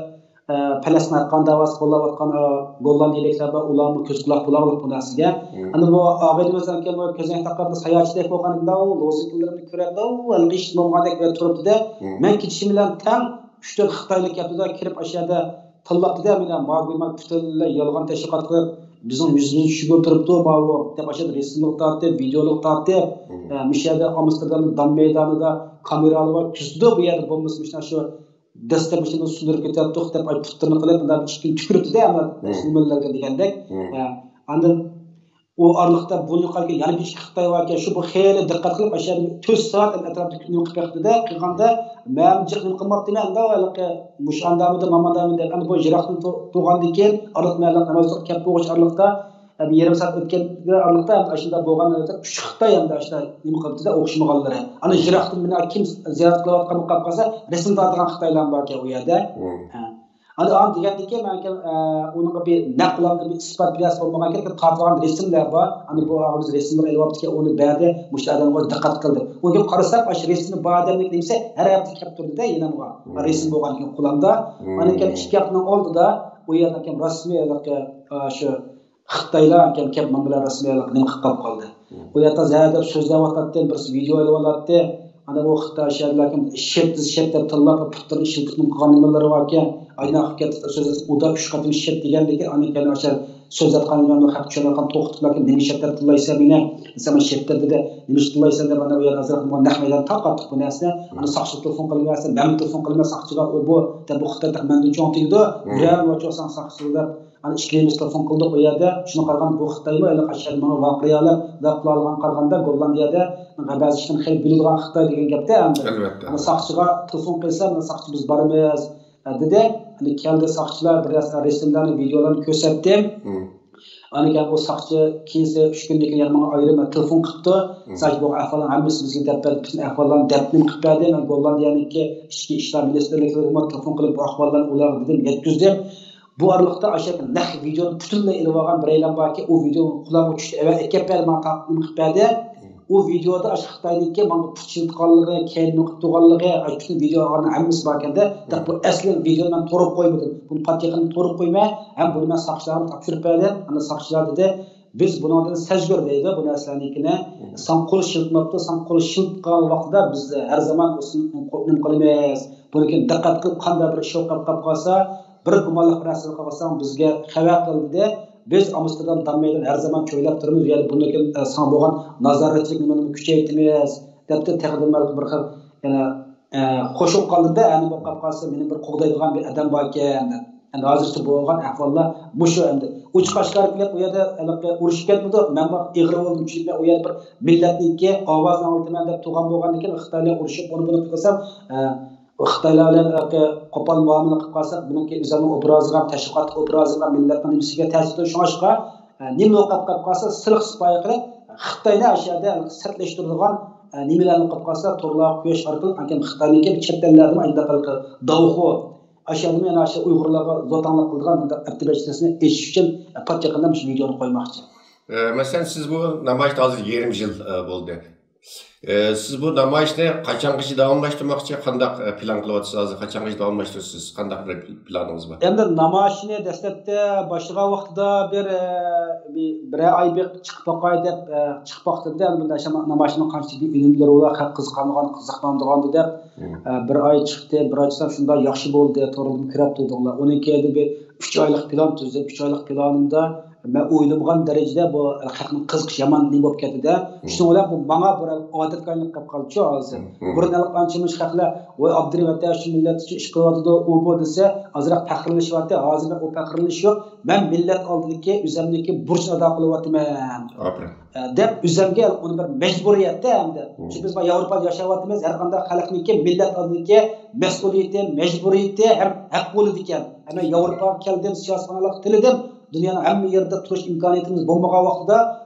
ئە، پەلەستىن قان داۋاسى قوللاۋاتقان، ئە، گوللاندىيىلىكلەر بار، ئۇلارمۇ كۆز قۇلاق بولاغلىق بۇ نەرسىگە. ئاندىن بۇ ئاغىنىمىز ئاكام بۇ كۆزنەك تاقاپ ساياھەتچىدەك بولغان ئىدى، ئۇ لوزۇنكىلىرىمنى كۆرەپ، ئۇ ھېلىقى ھېچ بولمىغاندەك بىر تۇرۇپتۇ-دە. مەن كېتىشىم بىلەن تەڭ ئۈچ تۆت خىتايلىق كەپتۇ-دە، كىرىپ ئاشۇ يەردە تىللاپتۇ-دە، مېنى ماگۇيما پۈتۈنلەي يالغان تەشۋىقات قىلىپ، بىزنىڭ يۈزىمىزنى چۈشۈرگىلى تۇرۇپتۇ ماۋۇ دەپ، ئاشۇ يەردە رەسىملىك تارتىپ، ۋىدېئولۇق تارتىپ، ئە، مۇشۇ يەردە ئامستېردامنىڭ دام مەيدانىدا كامېرالار بار، كۆرسىتىدۇ بۇ يەردە بولمىسا مۇشۇ دەسلەپ مۇشۇنى سۇندۇرۇپ كېتەتتۇق دەپ، ئاي، پۇتلىرىنى قىلىپ، مۇنداق ئىككىنى تۈكۈرۈپتۇ-دە، ئەمما نېمىلەرگە دېگەندەك. ئە، ئاندىن ئۇ ئارىلىقتا بۇنى قارىغان يەنە بىر ئىككى خىتاي باركەن، شۇ بۇ خېلى دىققەت قىلىپ، ئاشۇ يەردە تۆت سائەت ئەتراپىدا نېمە قىلىپ بېقىپتۇ-دە، قىلغاندا، مەن جىق نېمە قىلماپتىمەن، ئەمدى ھېلىقى مۇشۇ ئاندامىدا، ماماندامىدا دەپ، ئەمدى بۇ يىراقتىن تۇ-، تۇرغاندىن كېيىن، ئارىلىق مەن ناماز ئوقۇپ كەپ بولغۇچە ئارىلىقتا، ھەم يېرىم سائەت ئۆتكەن ئارىلىقتا ھەم ئاشۇنداق بولغان ئۈچ خىتاي ھەم ئاشۇنداق نېمە قىلىپتۇ-دە، ئوخشىمىغانلىرى. ئانا يىراقتىن مېنى كىم زىيارەت قىلىۋاتقان بولۇپ قاپ قالسا، رەسىم تارتىدىغان خىتايلارمۇ باركەن ئۇ يەردە. ھە. ئانا، ئانا دېگەندىكىن، مەن، ئە، ئۇنىڭغا بىر نەق بىلەن بىر ئىسپات بىلەن بولمىغان كېرەك، تارتىدىغان رەسىملەر بار. ئانا بۇ ئاغىمىز رەسىملەر ئېلىۋاپتىكەن، ئۇنى بەردى، مۇشۇ ئادەمگە دىققەت قىلدىم. ئۇنى قارىساق، ئاشۇ رەسىمى بار ئادەمنىڭ نېمىسى ھەر ھەپتە كەپ تۇردى-دە يېنىمغا. رەسىم بولغان كېيىن قولامدا. ئانا كېيىن ئىككى ھەپتىنىڭ ئالدىدا ئۇ يەردىن كېيىن رەسمىي، ئە، شۇ خىتايلار كەم-كەم مانا بىلەن رەسمىي نېمە قىلىپ قالدى. ئۇ يەردە زەھەر دەپ سۆزلەۋاتاتتى، بىرسى ۋىدېو ئېلىۋالاتتى. ئانا ئۇ خىتاي شەھەرلەركە شەت، شەت دەپ تىللاپ، پۇتلىرىنى ئىشلىتىپمۇ قىلغان نېمىلىرى باركەن. ئاينا قىلىپ كەتتى، سۆزلەتسە ئۇدا ئۈچ قېتىم شەت دېگەندىكىن، ئاندىن كېيىن ئاشۇ سۆزلەتكەن نېمەمنى خەق چۈشەنمەيدىغان توختىتىپلاركەن، نېمە شەت دەپ تىللايسەن مېنى؟ دېسەم، شەت دەپ دېدى. نېمە ئىش تىللايسەن دەپ، ئانا ئۇ يەردە ئازراق نەق مەيدان تارقاتتۇق بۇ نەرسىنى. ئانا ساقچىغا تېلېفون قىلىۋەرسە، مەنمۇ تېلېفون قىلىمەن ساقچىغا، ئۇ بۇ دەپ، بۇ خىتاي تېخى مەندىن چوڭ تېگىدۇ. يا، ۋاچۇ ساڭا ساقچىغا دەپ، ئانا ئىككىمىز تېلېفون قىلدۇق ئۇ يەردە. شۇنى قارىغان بۇ خىتايمۇ ھېلىقى ئاشۇ يەردە ماڭا ۋارقىرايالار، ۋە قىلالىغان قارىغاندا گوللاندىيەدە بەزى ئىشلارنى خېلى بىلىدىغان خىتاي دېگەن گەپتە ئەمدى. ئەلۋەتتە. ئانا ساقچىغا تېلېفون قىلسام، ئانا ساقچى بىز بارىمىز، ئە، دېدى. ئانا كەلدى ساقچىلار، بىر رەس-، رەسىملەرنى، ۋىدېئولارنى كۆرسەتتىم. مم. ئانا كەيىن ئۇ ساقچى كېيىنسى ئۈچ كۈندىن كېيىن يەنە ماڭا ئايرىم تېلېفون قىپتۇ. مم. ساقچى بۇ ئەھۋاللارنىڭ ھەممىسى بىزگە دەپ بەردى، پۈتۈن ئەھۋاللارنى دەپنېمە قىلىپ بەردى. مەن گوللاندىيەنىڭكى ئىچكى ئىشلار مىنىستىرلىكىگىمۇ تېلېفون قىلىپ بۇ ئەھۋاللارنى ئۇلارغا دېدىم، يەتكۈزدۈم. بۇ ئارىلىقتا ئاشۇ نەق ۋىدېونى پۈتۈنلەي ئېلىۋالغان بىرەيلەن باركەن، ئۇ ۋىدېو قۇلاققا چۈشتى، ئەۋە ئەكەپ بەردى، ماڭا تارتىپ نېمە قىلىپ بەردى. ئۇ ۋىدېودا ئاشۇ خىتاينىڭكى ماڭا پۇت شىلتىغانلىقى، كەينىدىن قىلىپ تۇرغانلىقى، ئاشۇ پۈتۈن ۋىدېو ئالغاننىڭ ھەممىسى باركەن-دە. بىراق بۇ ئەسلى ۋىدېونى مەن تورغا قويمىدىم. بۇنى پات يېقىندا تورغا قويماي، ھەم بۇنى مەن ساقچىلارغا تاپشۇرۇپ بەردىم. ئانا ساقچىلار دېدى، بىز بۇنىڭدىن سەزگۈر دەيدۇ بۇ نەرسىلەرنىڭكىنى. ساڭا قول شىلتىماپتۇ، ساڭا قول شىلتىغان ۋاقتىدا بىز ھەر زامان نېمە قىلىمىز. بۇنىڭكىن دىققەت قىلىپ، قانداق بىر ئىش بولۇپ قېلىپ قالسا، بىر گۇمانلىق بىر نەرسە قىلساڭ بىزگە خەۋەر قىل دېدى. بىز ئامستېردام دام مەيدان ھەر زامان چۆگىلەپ تۇرىمىز، يەنى بۇنىڭكى، ئە، ساڭا بولغان نازارەتچىلىك نېمىنى كۈچەيتىمىز دەپتۇ. تېخىدىن بىر خىل يەنە، ئە، خوش بولۇپ قالدىم-دە، ئەنە بولۇپ قالسا مېنى بىر قوغدايدىغان بىر ئادەم باركەن دەپ. ئەمدى ھازىرچە بولغان ئەھۋاللار مۇشۇ ئەمدى. ئوچۇق ئاشكارا كېلىپ ئۇ يەردە ھېلىقى ئۇرۇشۇپ كەتمىدۇق. مەن بار ئېغىر بولدۇم، چۈنكى مەن ئۇ يەردە بىر مىللەتنىڭكى ئاۋازىنى ئاڭلىتىمەن دەپ تۇرغان بولغاندىكىن، خىتايلار ئۇرۇشۇپ ئۇنى بۇنى قىلسام، ئە، خىتايلار بىلەن ھېلىقى قوپال مۇئامىلە قىلىپ قالساق، بۇنىڭكى ئۆزۈمنىڭ ئوبرازىغا، تەشۋىقات ئوبرازىغا، مىللەتنىڭ نېمىسىگە تەسىر قىلىدۇ. شۇڭلاشقا، ئە، نېمە قىلىپ قالسا سىلىق سىپايە قىلىپ، خىتاينى ئاشۇ يەردە ھېلىقى سەتلەشتۈرىدىغان، ئە، نېمىلەرنى قىلىپ قالسا تورلارغا قويۇش ئارقىلىق، ئاندىن خىتاينىڭكى چەت ئەللەردىمۇ ئاينداق ھېلىقى داۋخۇ، ئاشۇ يەردىمۇ يەنە ئاشۇ ئۇيغۇرلارغا زوتاڭلىق قىلىدىغان مۇنداق ئەپتىبەچلىسىنى ئېچىش ئۈچۈن، ئە، پات يېقىندا مۇشۇ ۋىدېونى قويماقچى. ئە، مەسىلەن، سىز بۇ نامايىشتا ھازىر يېرىم يىل، ئە، بولدى. ئە، سىز بۇ نامايىشنى قاچانغىچە داۋاملاشتۇرماقچى؟ قانداق، ئە، پىلان قىلىۋاتىسىز ھازىر؟ قاچانغىچە داۋاملاشتۇرىسىز؟ قانداق بىر پىلانىڭىز بار؟ ئەمدى نامايىشنى دەسلەپتە باشلىغان ۋاقتىدا بىر، ئە، بىر، بىرەر ئاي بىر چىقىپ باقاي دەپ، ئە، چىقىپ باقتىم-دە. ئەمدى بۇنداق نامايىشنىڭ قانچىلىك ئۈنۈملىرى بار، خەق قىزىقامدىغان، قىزىقمامدىغاندۇ دەپ، مم. ئە، بىر ئاي چىقتى، بىر ئاي چىقسام شۇنداق ياخشى بولدى، تورلىرىمۇ كۆرۈپ تۇردۇڭلار. ئۇنىڭ كېيىن بىر ئۈچ ئايلىق پىلان تۈزدۈم. ئۈچ ئايلىق پىلانىمدا مەن ئويلىمىغان دەرىجىدە بۇ خەقنىڭ قىزىقىشى يامان نېمە بولۇپ كەتتى-دە. مم. شۇنىڭ بىلەن بۇ ماڭا بىر ئادەتكە ئايلىنىپ قېلىپ قالدىچۇ ھازىر. مم. بۇرۇن ھېلىقى ئانچە مۇنچە خەقلەر، ۋاي، ئابدۇرېھىم ۋەتەن ئۈچۈن، مىللەت ئۈچۈن ئىش قىلىۋاتىدۇ، ئۇ بۇ دېسە، ئازراق پەخىرلىنىشىۋاتتى. ھازىر مەن ئۇ پەخىرلىنىش يوق. مەن مىللەت ئالدىدىكى ئۆزۈمنىڭكى بۇرچىنى ئادا قىلىۋاتىمەن. ئاپىرىن. ئە، دەپ ئۆزۈمگە ئۇنى بىر مەجبۇرىيەتتە ئەمدى. مم. چۈنكى بىز ياۋروپادا ياشاۋاتىمىز، ھەر قانداق خەلقنىڭكى مىللەت ئالدىدىكى مەسئۇلىيىتى، مەجبۇرىيىتى ھەم ھەققى بولىدىكەن. ھەم مەن ياۋروپاغا كەلدىم، سىياسىي پاناھلىق تىلىدىم. دۇنيانىڭ ھەممە يېرىدە تۇرۇش ئىمكانىيىتىمىز بولمىغان ۋاقتىدا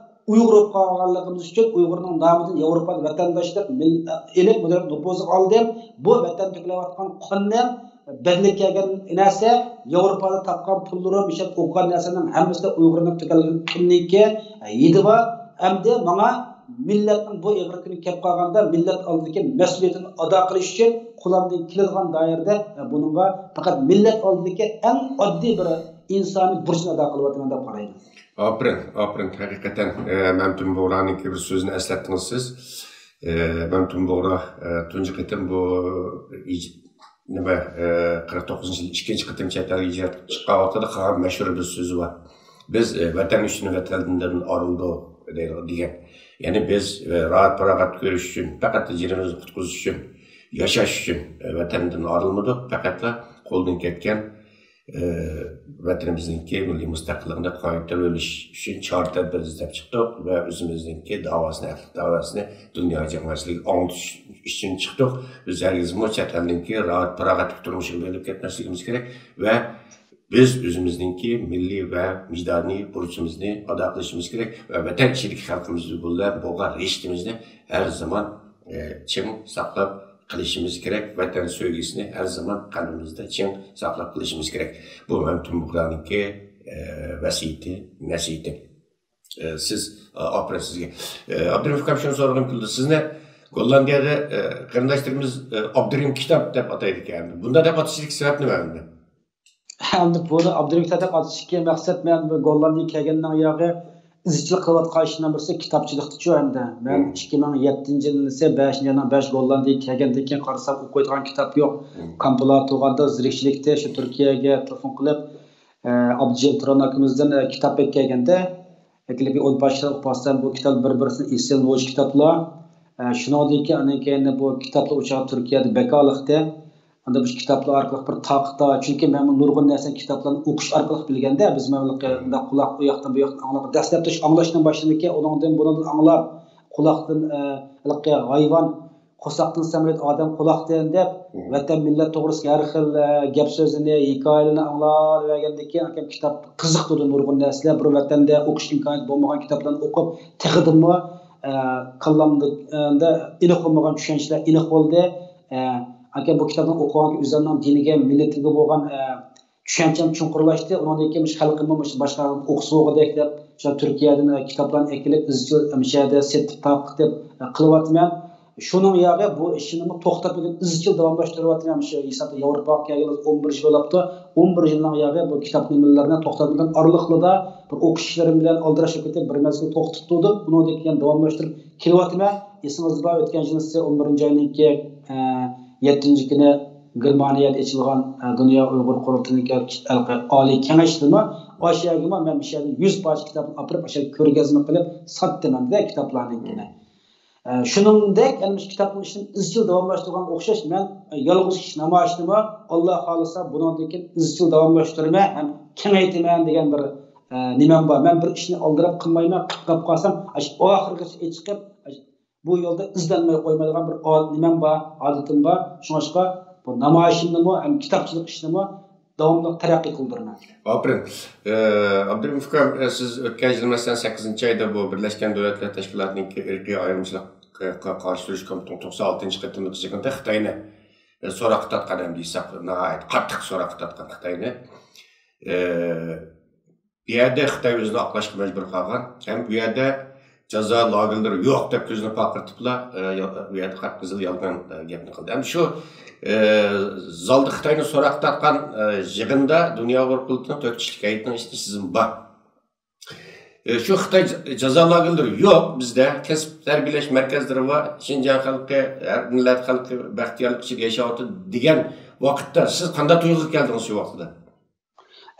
ئۇيغۇر بولۇپ قالغانلىقىمىز ئۈچۈن ئۇيغۇرنىڭ نامىدىن ياۋروپادا ۋەتەنداشلىق مىل-، ئېلىپ، بۇنى نوپۇزغا ئالدىم. بۇ ۋەتەن تۆكۈلۈۋاتقان قاننىڭ بەدىلىگە كەلگەن نەرسە، ياۋروپادا تاپقان پۇللىرىم، ئىشلەپ ئوقۇغان نەرسەمنىڭ ھەممىسىدە ئۇيغۇرنىڭ تۆكۈلگەن قېنىنىڭكى ھىدى بار. ئەمدى ماڭا مىللەتنىڭ بۇ ئېغىر كۈنى كەپ قالغاندا، مىللەت ئالدىدىكى مەسئۇلىيىتىنى ئادا قىلىش ئۈچۈن قولۇمدىن كېلىدىغان دائىرىدە، بۇنىڭغا پەقەت مىللەت ئالدىدىكى ئەڭ ئاددىي بىر ئىنسانىي بۇرچنى ئادا قىلىۋاتىمەن دەپ قارايمەن. ئاپىرىن، ئاپىرىن. ھەقىقەتەن، ئە، مەمتىمىن بۇغرانىڭكى بىر سۆزىنى ئەسلەتتىڭىز سىز. ئە، مەمتىمىن بۇغرا، ئە، تۇنجى قېتىم بۇ ئىج-، نېمە، ئە، قىرىق توققۇزىنچى يىل ئىككىنچى قېتىم چەت ئەلگە ھىجرەت قىلىپ چىققان ۋاقتىدا قىلغان مەشھۇر بىر سۆزى بار. بىز، ئە، ۋەتەن ئۈچۈن ۋەتەندىن ئايرىلدۇق دەيدۇ، دېگەن. يەنى بىز، ئە، راھەت پاراغەت كۆرۈش ئۈچۈن، پەقەت جېنىمىزنى قۇتقۇزۇش ئۈچۈن، ياشاش ئۈچۈن، ئە، ۋەتەندىن ئايرىلمىدۇق. پەقەتلا قولدىن كەتكەن ئى، ۋەتىنىمىزنىڭكى مىللىي مۇستەقىللىقىنى قايتا ئۆرلىشىش ئۈچۈن چارە تەدبىر ئىزدەپ چىقتۇق ۋە ئۆزىمىزنىڭكى داۋاسىنى، ھەقلىق داۋاسىنى دۇنيا جامائەتچىلىكىگە ئاڭلىتىش ئۈچۈن چىقتۇق. بىز ھەرگىزمۇ چەت ئەلنىڭكى راھەت پاراغەتلىك تۇرمۇشىغا بېرىلىپ كەتمەسلىكىمىز كېرەك ۋە بىز ئۆزىمىزنىڭكى مىللىي ۋە ۋىجدانىي بۇرچىمىزنى ئادا قىلىشىمىز كېرەك ۋە ۋەتەن ئىچىدىكى خەلقىمىز بىلەن بولغان رىشتىمىزنى ھەر زامان، ئى، چىڭ ساقلاپ قېلىشىمىز كېرەك. ۋەتەن سۆيگۈسىنى ھەر زامان قەلبىمىزدە چىڭ ساقلاپ قېلىشىمىز كېرەك. بۇ مەمتىمىن بۇغرانىڭكى، ئە، ۋەسىيىتى، نەسىھىتى. ئە، سىز، ئە، ئاپىرىن سىزگە. ئە، ئابدۇرېھىم ئۇكام، شۇنى سورىغۇم كېلىدۇ. سىزنى گوللاندىيەدە، ئە، قېرىنداشلىرىمىز، ئە، ئابدۇرېھىم كىتاب دەپ ئاتايدىكەن. بۇنداق دەپ ئاتىشىدىكى سەۋەب نېمە ئەمدى؟ ئەمدى بۇنى ئابدۇرېھىم كىتاب دەپ ئاتىشىدىكى مەقسەت، مەن بۇ گوللاندىيەگە كەلگەندىن ياقى ئىزچىل قىلىۋاتقان ئىشنىڭ بىرسى كىتابچىلىقتىچۇ ئەمدى. مەن مم. ئىككى مىڭ يەتتىنچى يىلى بەشىنچى ئاينىڭ بەش گوللاندىيەگە كەلگەندىن كېيىن قارىسام، ئوقۇيدىغان كىتاب يوق. مم. كامپۇلار تۇرغاندا زىرىكچىلىكتە شۇ تۈركىيەگە تېلېفون قىلىپ، ئابدۇجېلىل تۇران ئاكىمىزدىن كىتاب ئەكەلگەندە، ئەكېلىپ ئون پارچە ئوقۇپ باقسام، بۇ كىتاب بىر-بىرسىدىن ئېسىل نوچى كىتابلار. شۇنىڭدىن كېيىن، ئاندىن كېيىن بۇ كىتابلار ئۇ چاغ تۈركىيەدە بەك ئارىلىقتى. ئاندىن بۇ كىتابلار ئارقىلىق بىر تاقتا، چۈنكى مەن نۇرغۇن نەرسىنى كىتابلاردىن ئوقۇش ئارقىلىق بىلگەندە، بىز مەن بۇنداق قۇلاق ئۇ ياقتىن بۇ ياقتىن ئاڭلاپ، دەسلەپتە شۇ ئاڭلاشتىن باشلىدىكى، ئۇنىڭدىن بۇنىڭدىن ئاڭلاپ، قۇلاقتىن، ئە، ھېلىقى ھايۋان قورساقتىن سەمرىيدۇ ئادەم قۇلاقتىن دەپ، مم. ۋەتەن، مىللەت توغرىسىدىكى ھەر خىل، ئە، گەپ سۆزلىرىنى، ھېكايىلىرىنى ئاڭلاۋەرگەندىن كېيىن، ئاكام كىتاب قىزىقتۇرىدۇ نۇرغۇن نەرسىلەر. بىر ۋەتەندە ئوقۇش ئىمكانىيىتى بولمىغان كىتابلارنى ئوقۇپ، تېخىدىنمۇ، ئە، كاللامدا، ئە، ئېنىق بولمىغان چۈشەنچىلەر ئېنىق بولدى. ئە، ئاكام بۇ كىتابنى ئوقۇغانكى ئۆزۈمنىڭ دىنىگە، مىللىتىمگە بولغان، ئە، چۈشەنچەم چوڭقۇرلاشتى. ئۇنىڭدىن كېيىن مۇشۇ خەلقىممۇ مۇشۇ باشقا ئوقۇسا بولغۇدەك دەپ، شۇ تۈركىيەدىن كىتابلارنى ئەكېلىپ، ئىزچىل مۇشۇ يەردە سېتىپ تارقىتىپ قىلىۋاتىمەن. شۇنىڭ ياغى بۇ ئىشنىمۇ توختاتمىدىم، ئىزچىل داۋاملاشتۇرۇۋاتىمەن. مۇشۇ ھېسابتا ياۋروپاغا كەلگىلى ئون بىر يىل بولاپتۇ. ئون بىر يىلنىڭ ياغى بۇ كىتاب نېمىلىرىنى توختاتمىدىم. ئارىلىقلىدا بىر ئوقۇش ئىشلىرىم بىلەن ئالدىراش بولۇپ كېتىپ، بىر مەزگىل توختىتىپ تۇردۇم. ئۇنىڭدىن كېيىن داۋاملاشتۇرۇپ كېلىۋاتىمەن. ئېسىڭىزدە بار، ئۆتكەن يىلى سىزگە ئون بىرىنچى ئاينىڭكى، ئە، يەتتىنچى كۈنى گېرمانىيەدە ئېچىلغان، ئە، دۇنيا ئۇيغۇر قۇرۇلتىيىنىڭكى ئالىي كېڭەشتىمۇ، ئاشۇ يەرگىمۇ مەن مۇشۇ يەردىن يۈز پارچە كىتابنى ئاپىرىپ، ئاشۇ يەردە كۆرگەزمە قىلىپ ساتتىم ئەمدى كىتابلارنىڭكىنى. ئە، شۇنىڭدەك، يەنە مۇشۇ كىتابنىڭ ئىشىنى ئىزچىل داۋاملاشتۇرغانغا ئوخشاش، مەن، ئە، يالغۇز كىشى نامايىشىنىمۇ، ئاللا خالىسا، بۇنىڭدىن كېيىن ئىزچىل داۋاملاشتۇرىمەن ھەم كېڭەيتىمەن دېگەن بىر، ئە، نېمەم بار. مەن بىر ئىشنى ئالدىراپ قىلمايمەن، قىلىپ قالسام، ئاشۇ ئاخىرغىچە ئېچىقىپ، بۇ يولدا ئىزدەنمەي قويمايدىغان بىر ئا-، نېمەم بار، ئادىتىم بار. شۇڭلاشقا بۇ نامايىشىمنىمۇ ھەم كىتابچىلىق ئىشىنىمۇ داۋاملىق تەرەققىي قىلدۇرىمەن. ئاپىرىن. ئە، ئابدۇرېھىم ئۇكام، ئە، سىز ئۆتكەن يىلى، مەسىلەن، سەككىزىنچى ئايدا بۇ بىرلەشكەن دۆلەتلەر تەشكىلاتىنىڭكى ئىرقىي ئايرىمچىلىققا قارشى تۇرۇش كومىتېتىنىڭ توقسان ئالتىنچى قېتىملىق يىغىنىدا خىتاينى، ئە، سوراققا تارتقان، ئەمدى دېسەك، ناھايىتى قاتتىق سوراققا تارتقان خىتاينى. ئە، بۇ يەردە خىتاي ئۆزىنى ئاقلاشقا مەجبۇر قالغان ھەم بۇ يەردە جازا لاگېرلىرى يوق دەپ كۆزىنى پارقىرىتىپلا، ئە، يا-، بۇ يەردە قىپقىزىل يالغان، ئە، گەپنى قىلدى. ھەم شۇ، ئە، زالدا خىتاينى سوراققا تارتقان، ئە، يىغىندا دۇنيا ئۇيغۇر قۇرۇلتىيىنىڭ تۆت كىشىلىك ھەيئىتىنىڭ ئىچىدە سىزمۇ بار. ئە، شۇ خىتاي ج-، جازا لاگېرلىرى يوق بىزدە، كەسىپ تەربىيەلەش مەركەزلىرى بار، شىنجاڭ خەلقى، ھەر مىللەت خەلقى بەختىيارلىق ئىچىدە ياشاۋاتىدۇ دېگەن ۋاقىتتا سىز قانداق تۇيغۇغا كەلدىڭىز شۇ ۋاقتىدا؟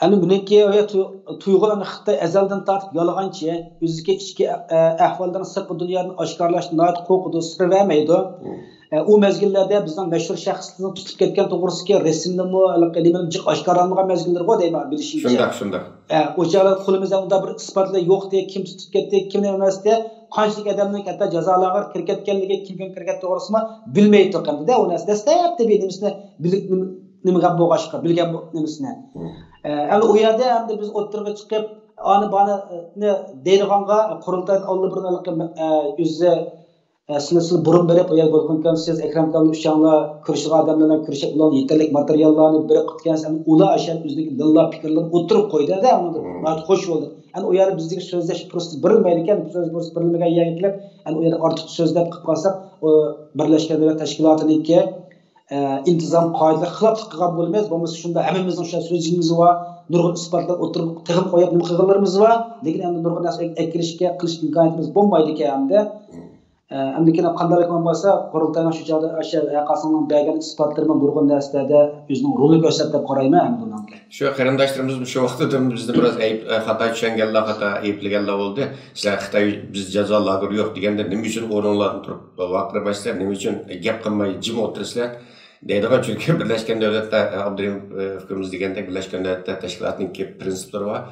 ئەمدى بۇنىڭكى تۇ-، تۇيغۇلارنى خىتاي ئەزەلدىن تارتىپ يالغانچى، ئۆزىدىكى ئىچكى ئە-، ئە-، ئەھۋاللىرىنى سىرتقى دۇنيادىن ئاشكارىلاشتىن ناھايىتى قورقىدۇ، سىر بەرمەيدۇ. مم. ئە، ئۇ مەزگىللەردە بىزنىڭ مەشھۇر شەخسلىرىنى تۇتۇپ كەتكەن توغرىسىدىكى رەسىمنىمۇ، ھېلىقى نېمىنى جىق ئاشكارىلانمىغان مەزگىللىرىغۇ دەيمەن، بىلىشىمچە. شۇنداق، شۇنداق. ئە، ئۇ چاغلاردا قولىمىزدا ئۇنداق بىر ئىسپاتلار يوقتى، كىم تۇتۇپ كەتتى، كىم نېمە ئەمەستى، قانچىلىك ئادەمنىڭ ھەتتا جازا لاگېرىغا كىرىپ كەتكەنلىكى، كىم كىم كىرگەن توغرىسىمۇ بىلمەيتتۇق ئەمدى-دە، ئۇ نەرسە دەسلەپتە بىر نېمىسىنى بىلىپ، نېمە، نېمىگەن بولغاچقا، بىلگەن بۇ نېمىسىنى. مم. ئە، ئەمدى ئۇ يەردە ئەمدى بىز ئوتتۇرىغا چىقىپ، ئانى بانى دەيدىغانغا، قۇرۇلتايدىن ئاللىبۇرۇن ھېلىقى، ئە، ئۆزى، ئە، سىلى، سىلى بۇرۇن بېرىپ، ئۇ يەرگە بولغانكەن، سىز ئەكرەم ئاكامنى ئۈچەڭلار كۆرۈشىدىغان ئادەملەر بىلەن كۆرۈشۈپ، ئۇلارنىڭ يېتەرلىك ماتېرىياللارنى بېرىپ قىپتىكەنسىز، ئەمدى ئۇلار ئاشۇ يەردە ئۆزىنىڭكى لىللا پىكىرلىرىنى ئوتتۇرىغا قويدى-دە، ئۇنىڭدىن مم. ناھايىتى خوش بولدى. ئەمدى ئۇ يەردە بىزدىكى سۆزلەش پۇرسىتى بېرىلمەيدىكەن، سۆزلەش پۇرسىتى بېرىلمىگەن يەرگە كېلىپ، ئەمدى ئۇ يەردە ئارتۇق سۆزلەپ قىلىپ قالساق، ئۇ بىرلەشكەن دۆلەت تەشكىلاتىنىڭكى ئە، ئىنتىزام قائىدىلىرىگە خىلاپلىق قىلغان بولىمىز، بولمىسا شۇنداق ھەممىمىزنىڭ شۇ سۆزىمىز بار، نۇرغۇن ئىسپاتلار ئوتتۇرىغا تېخىمۇ قويۇپ نېمە قىلغانلىرىمىز بار، لېكىن ئەمدى نۇرغۇن نەرسە ئەكىرىشكە، قىلىش ئىمكانىيىتىمىز بولمايدىكەن ئەمدى. ئە، ئەمدى كېيىن قانداق ھۆكۈم بولسا، قۇرۇلتاينىڭ شۇ چاغدا ئاشۇ ھەرقايسىڭلارنىڭ بەرگەن ئىسپاتلىرىمۇ نۇرغۇن نەرسىلەردە ئۆزىنىڭ رولىنى كۆرسەتتى دەپ قارايمەن ئەمدى بۇنىڭكى. شۇ قېرىنداشلىرىمىز شۇ ۋاقتىدا بىزنى بىراز ئەيىب، ئە، خاتا چۈشەنگەنلەر، خاتا ئەيىبلىگەنلەر بولدى. سىلەر خىتاي بىز جازا لاگېرى يوق دېگەندە نېمە ئۈچۈن ئورنۇڭلاردىن تۇرۇپ ۋارقىرىمايسىلەر، نېمە ئۈچۈن گەپ قىلماي جىم ئولتۇرىسىلەر دەيدىغان، چۈنكى بىرلەشكەن دۆلەتلەر، ئابدۇرېھىم، ئە، ئۇكىمىز دېگەندەك بىرلەشكەن دۆلەتلەر تەشكىلاتىنىڭكى پرىنسىپلىرى بار،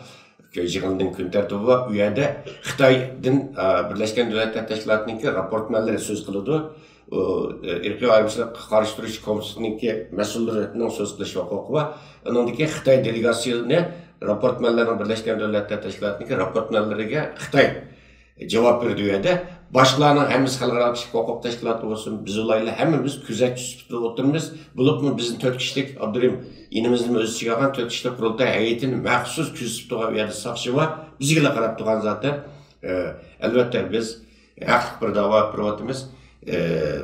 يىغىنىنىڭ كۈن تەرتىبى بار. ئۇ يەردە خىتايدىن، ئە، بىرلەشكەن دۆلەتلەر تەشكىلاتىنىڭكى راپورتمەنلىرى سۆز قىلىدۇ. ئۇ، ئە، ئىرقىي ئايرىمچىلىققا قارشى تۇرۇش كومىتېتىنىڭكى مەسئۇللىرىنىڭ سۆز قىلىش ھوقۇقى بار. ئۇنىڭدىكى خىتاي دېلېگاتسىيىنى راپورتمەنلەرنىڭ، بىرلەشكەن دۆلەتلەر تەشكىلاتىنىڭكى راپورتمەنلىرىگە خىتاي جاۋاب بېرىدۇ ئۇ يەردە. باشقىلارنىڭ ھەممىسى خەلقئارا كىشىلىك ھوقۇق تەشكىلاتى بولسۇن، بىز ئۇلار بىلەن ھەممىمىز كۆزەتچى سۈپىتىدە ئولتۇرىمىز. بولۇپمۇ بىزنى تۆت كىشىلىك ئابدۇرېھىم ئىنىمىزنىمۇ ئۆز ئىچىگە ئالغان تۆت كىشىلىك قۇرۇلتاي ھەيئىتىنى مەخسۇس كۆزىتىپ تۇرغان ئۇ يەردە ساقچى بار. بىزگىلا قاراپ تۇرغان زاتەن. ئە، ئەلۋەتتە، بىز ھەقلىق بىر داۋا ئېلىپ بېرىۋاتىمىز. ئە،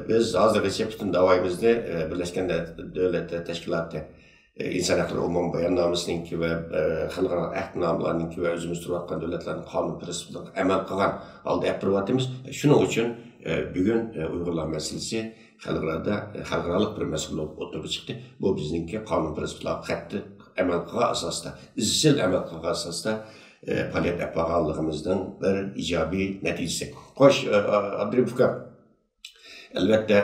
بىز ھازىرغىچە پۈتۈن داۋايىمىزنى، ئە، بىرلەشكەن دۆلەتلەر تەشكىلاتى ئىنسان ھەقلىرى ئومۇمىي باياننامىسىنىڭكى ۋە خەلقئارا ئەھدىنامىلەرنىڭكى ۋە ئۆزىمىز تۇرۇۋاتقان دۆلەتلەرنىڭ قانۇن پىرىنسىپلىرىغا ئەمەل قىلغان ھالدا ئېلىپ بېرىۋاتىمىز. شۇنىڭ ئۈچۈن بۈگۈن ئۇيغۇرلار مەسىلىسى خەلقئارادا، خەلقئارالىق بىر مەسىلە بولۇپ ئوتتۇرىغا چىقتى. بۇ بىزنىڭكى قانۇن پىرىنسىپلارغا قەتئىي ئەمەل قىلغان ئاساستا، ئىزچىل ئەمەل قىلغان ئاساستا پائالىيەت ئېلىپ بارغانلىقىمىزنىڭ بىر ئىجابىي نەتىجىسى. خوش، ئابدۇرېھىم ئۇكام، ئەلۋەتتە،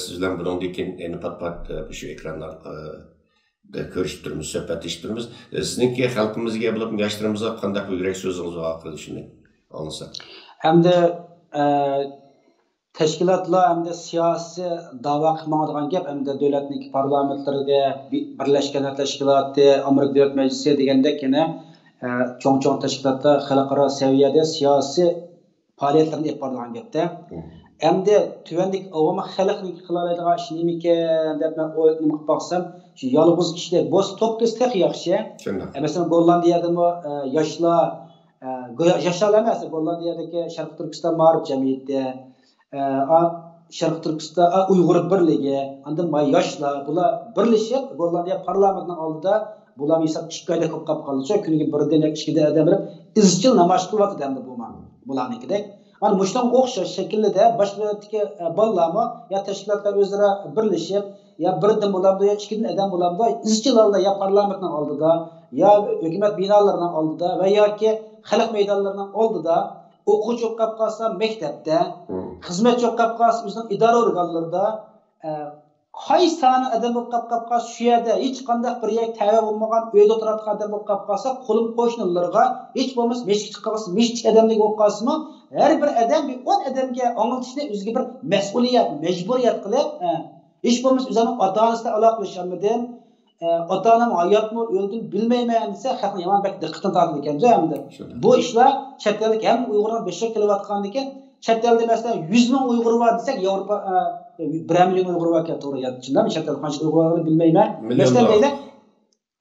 سىز بىلەن بۇنىڭدىن كېيىن يەنە پات-پات شۇ ئېكرانلاردا كۆرۈشۈپ تۇرىمىز، سۆھبەتلىشىپ تۇرىمىز. سىزنىڭكى خەلقىمىزگە بولۇپ ياشلىرىمىزغا قانداق بىر يۈرەك سۆزىڭىز بار ئاخىرىدا شۇنى ئاڭلىساق؟ ئەمدى، ئە، تەشكىلاتلار ئەمدى سىياسىي داۋا قىلىپ ماڭىدىغان گەپ، ئەمدى دۆلەتنىڭكى پارلامېنتلىرىدا، بى-، بىرلەشكەن دۆلەتلەر تەشكىلاتى، ئامېرىكا دۆلەت مەجلىسى دېگەندەك يەنە، ئە، چوڭ-چوڭ تەشكىلاتلار خەلقئارا سەۋىيەدە سىياسىي پائالىيەتلىرىنى ئېلىپ بارىدىغان گەپتە. مم. ئەمدى تۆۋەندىكى ئاۋام خەلقنىڭكى قىلالايدىغان ئىشى نېمىكەن دەپ مەن ئويلىنىپ باقسام، شۇ يالغۇز كىشىدەك بولسا توختىسا تېخى ياخشى. شۇنداق. ئە، مەسىلەن، گوللاندىيەدىمۇ، ئە، ياشلار، ئە، گو-، ياشلار ئەمەس، گوللاندىيەدىكى شەرقىي تۈركىستان مائارىپ جەمئىيىتى، ئە، ئا-، شەرقىي تۈركىستان، ئا، ئۇيغۇر بىرلىكى، ئاندىن ما ياشلار، بۇلار بىرلىشىپ گوللاندىيە پارلامېنتىنىڭ ئالدىدا، بۇلار مىسال ئىككى ئايدەك بولۇپ قالىپ قالدىچۇ، كۈنىگە بىردىن ياكى ئىككىدىن ئادەم بېرىپ، ئىزچىل نامايىش قىلىۋاتىدۇ ئەمدى بۇ ما-، بۇلارنىڭكىدەك. مانا مۇشۇنىڭغا ئوخشاش شەكىلدە باش دۆلەتتىكى، ئە، بالىلارمۇ يا تەشكىلاتلار ئۆزئارا بىرلىشىپ، يا بىردىن بولامدۇ، يا ئىككىدىن ئادەم بولامدۇ، ئىزچىل ھالدا يا پارلامېنتنىڭ ئالدىدا، يا ھۆكۈمەت بىنالىرىنىڭ ئالدىدا ۋە ياكى خەلق مەيدانلىرىنىڭ ئالدىدا، ئوقۇغۇچى بولۇپ قالىپ قالسا مەكتەپتە، مم. خىزمەتچى بولۇپ قالىپ قالسا ئۆزىنىڭ ئىدارە ئورگانلىرىدا، ئە، قايسى سانى ئادەم بولۇپ قاپ، قاپ قالسا، شۇ يەردە ھېچقانداق بىر يەرگە تەۋە بولمىغان ئۆيدە ئولتۇرۇۋاتقان ئادەم بولۇپ قاپ قالسا، قولۇم قوشنىلىرىغا ھېچ بولمىسا مېشكىچە قالسا، مېشكىچە ئادەملىك بولۇپ قالسىمۇ، ھەر بىر ئادەم بىر ئون ئادەمگە ئاڭلىتىشنى ئۆزىگە بىر مەسئۇلىيەت، مەجبۇرىيەت قىلىپ، ئە، ھېچ بولمىسا ئۆزۈمنىڭ ئاتا-ئانىسى بىلەن ئالاقىلىشالمىدىم، ئە، ئاتا-ئانام ھاياتمۇ، ئۆلدىمۇ بىلمەيمەن دېسە، خەقنىڭ يامان بەك دىققىتىنى تارتىدىكەنمىز ئەمدى. شۇنداق. بۇ ئىشلار چەت ئەلدىكى ھەممە ئۇيغۇرنىڭ بېشىغا كېلىۋاتقاندىكىن، چەت ئەلدە، مەسىلەن، يۈز مىڭ ئۇيغۇر بار دېسەك، ياۋروپا، ئە، بىرەر مىليون ئۇيغۇر باركەن، توغرا يا چىنداممۇ، چەت ئەلدە قانچە ئۇيغۇر بارلىقىنى بىلمەيمەن. مىليون مەسىلەن، دوللار. دەيلى،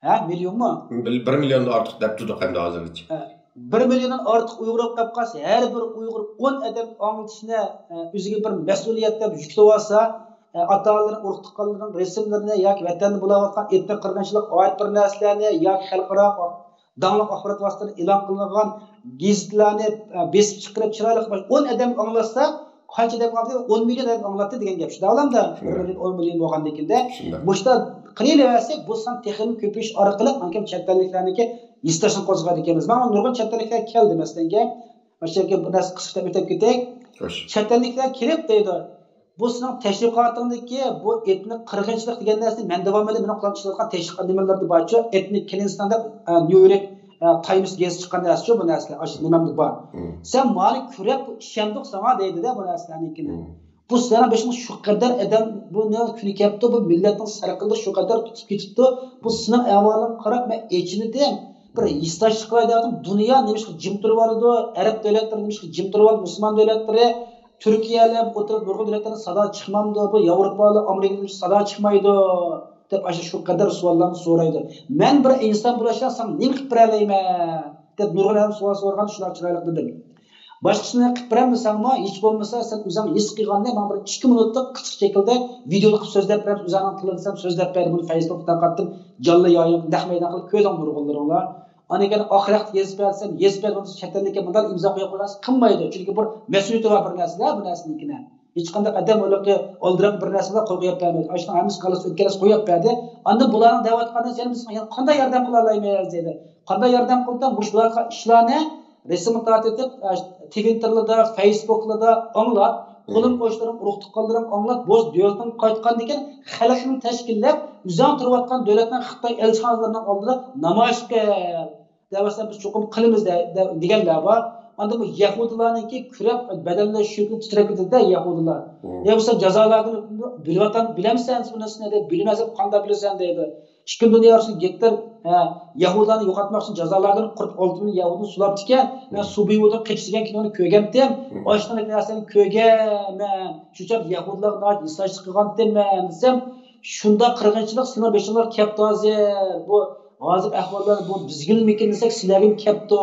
ھە، مىليونمۇ؟ بىر، بىر مىليوندىن ئارتۇق دەپ تۇردۇق ئەمدى ھازىرغىچە. ھە، بىر مىليوندىن ئارتۇق ئۇيغۇر بولۇپ قالسا، ھەر بىر ئۇيغۇر ئون ئادەم ئاڭلىتىشنى، ئە، ئۆزىگە بىر مەسئۇلىيەت دەپ يۈكلىۋالسا، ئە، ئاتا-ئانىلىرىنىڭ، ئۇرۇق-تۇغقانلىرىنىڭ رەسىملىرىنى ياكى ۋەتەندە بولۇۋاتقان ئېتنىك قىرغىنچىلىققا ئائىت بىر نەرسىلەرنى ياكى خەلقئارا داڭلىق ئاخبارات ۋاسىتىلىرىدە ئېلان قىلىنغان گېزىتلەرنى، ئە، بېسىپ چىقىرىپ، چىرايلىق بىر ئون ئادەم ئاڭلاتسا، قانچە ئادەم ئاڭلىتىدۇ؟ ئون مىليون ئادەم ئاڭلاتتى دېگەن گەپ شۇ دەۋالامدا. بىر شۇنداق. مىليون، ئون مىليون بولغاندىن كېيىندە. شۇنداق. مۇشۇنداق قىلىۋەرسەك، بۇ سان تېخىمۇ كۆپىيىش ئارقىلىق، مەنكىم چەت ئەللىكلەرنىڭكى ھېسداشلىقىنى قوزغايدىكەنمىز. ماڭا نۇرغۇن چەت ئەللىكلەر كەلدى، مەسىلەنگە. ماشۇ يەرگە بىر نەرسە قىسقىچە ئۆتۈپ كېتەي. خوش. چەت ئەللىكلەر كېلىپ دەيدۇ، بۇ سېنىڭ تەشۋىقاتىڭدىكى بۇ ئېتنىك قىرغىنچىلىق دېگەن نەرسىنى مەن داۋامىدا مېنىڭ قولۇمدا ئىشلەۋاتقان تەشۋىقات نېمىلىرىدە بارچۇ، ئېتنىك كلىنستون دەپ، ئە، نيۇ يورك، ئە، تايمس گېزىتى چىققان نەرسىچۇ بۇ نەرسىلەر. ئاشۇ نېمەمدە بار. مم. سەن مانى كۆرۈپ ئىشەندۇق ساڭا دەيدۇ-دە بۇ نەرسىلەرنىڭكىنى. مم. بۇ سېنىڭ بېشىڭغا شۇ قەدەر ئادەم بۇ نېمە كۈنى كەپتۇ، بۇ مىللەتنىڭ سەرقىلىرى شۇ قەدەر تۇتۇپ كېتىپتۇ. بۇ سېنىڭ ئەھۋالىڭغا قاراپ مەن ئېچىندىم. بىر ھېسداشلىق قىلاي دەۋاتىمەن. دۇنيا نېمىشقا جىم تۇرۇۋالىدۇ؟ ئەرەب دۆلەتلىرى نېمىشقا جىم تۇرۇۋالىدۇ؟ مۇسۇلمان دۆلەتلىرى، تۈركىيەلەر، بۇ ئوتتۇرا نۇرغۇن دۆلەتلەردىن سادا چىقمامدۇ؟ بۇ ياۋروپالار، ئامېرىكىدىن سادا چىقمايدۇ؟ دەپ ئاشۇ شۇ قەدەر سوئاللارنى سورايدۇ. مەن بىر ئىنسان بولۇشتا ساڭا نېمە قىلىپ بېرەلەيمەن؟ دەپ نۇرغۇن ئادەم سوئال سورىغاندا شۇنداق چىرايلىق دېدىم. باشقىسىنى قىلىپ بېرەلمىسەڭمۇ، ھېچ بولمىسا سەن ئۆزۈڭ ھېس قىلغاننى ماڭا بىر ئىككى مىنۇتلۇق قىسقا شەكىلدە ۋىدېئو قىلىپ سۆزلەپ بېرەمسەن، ئۆزۈڭنىڭ تىلىدا دېسەم سۆزلەپ بەردى. بۇنى فەيسبۇكتا تارقاتتىم. جانلى يايىن، نەق مەيدان قىلىپ كۆردۈڭ نۇرغۇنلىرىڭلار. ئاندىن كېيىن ئاخىرەتلىك يېزىپ بەرسەم، يېزىپ بەردى، چەت ئەلدىكى مۇنداق ئىمزا قويۇپ قويغان قىلمايدۇ. چۈنكى بۇ مەسئۇلىيىتى بار بىر نەرسىلەر، بۇ نەرسىنىڭكىنى. ھېچقانداق ئادەم ئۇلىقى ئالدىراپ بىر نەرسىلەر قويۇپ بەرمەيدۇ. ئاشۇنىڭ ھەممىسى كاللىسى ئۆتكەن نەرسە قويۇپ بەردى. ئاندىن بۇلارنىڭ دەۋاتقان نەرسە يەنە بىز قانداق ياردەم قىلالايمىز دەيدۇ. قانداق ياردەم قىلدىڭ؟ مۇشۇ بولۇۋاتقان ئىشلارنى رەسىمگە تارتىۋېتىپ، ئە، تىۋىتتېرلىرىدا، فەيسبۇكلىرىدا ئاڭلات. قولۇم قوشنىلىرىڭ، ئۇرۇق تۇغقانلىرىڭ ئاڭلات. بولسا دۆلىتىڭگە قايتقاندىن كېيىن خەلقىڭنى تەشكىللەپ، ئۆزۈڭ تۇرۇۋاتقان دۆلەتنىڭ خىتاي ئەلچىخانىلىرىنىڭ ئالدىدا نامايىش قىل. دەۋەرسەم، بىز چوقۇم قىلىمىز دە-، دە-، دېگەنلەر بار. ئاندىن بۇ يەھۇدىيلارنىڭكى كۆرۈپ بەدەنلىرى شۈكۈن تىترەپ كېتىدۇ-دە يەھۇدىيلار. مم. يا بولسا جازالاگېرى بىلىۋاتام-، بىلەمسەن بۇنىسىنى دەپ، بىلمەسەم قانداق بىلىسەن دەيدۇ. ئىككىنچى دۇنيا ئۇرۇشىدا گىتلېر، ھە، يەھۇدىيلارنى يوقاتماق ئۈچۈن جازالاگېرىنى قۇرۇپ، ئالتە مىليون يەھۇدىينى سولاپتىكەن. مەن مم. سۇ بويىدىن قېچىش دېگەن كىنونى كۆرگەنتىم. مم. ئاشۇنداق نەرسىلەرنى كۆرگەنمەن. شۇ چاغ يەھۇدىيلارغا ناھايىتى ھېسداشلىق قىلغانتىم مەن دېسەم، شۇنداق قىرغىنچىلىق سىلەر بېشىڭلارغا كەپتۇ ھازىر. بۇ ھازىر ئەھۋاللار بۇ بىزگىلمىكىن دېسەك، سىلەرگىمۇ كەپتۇ.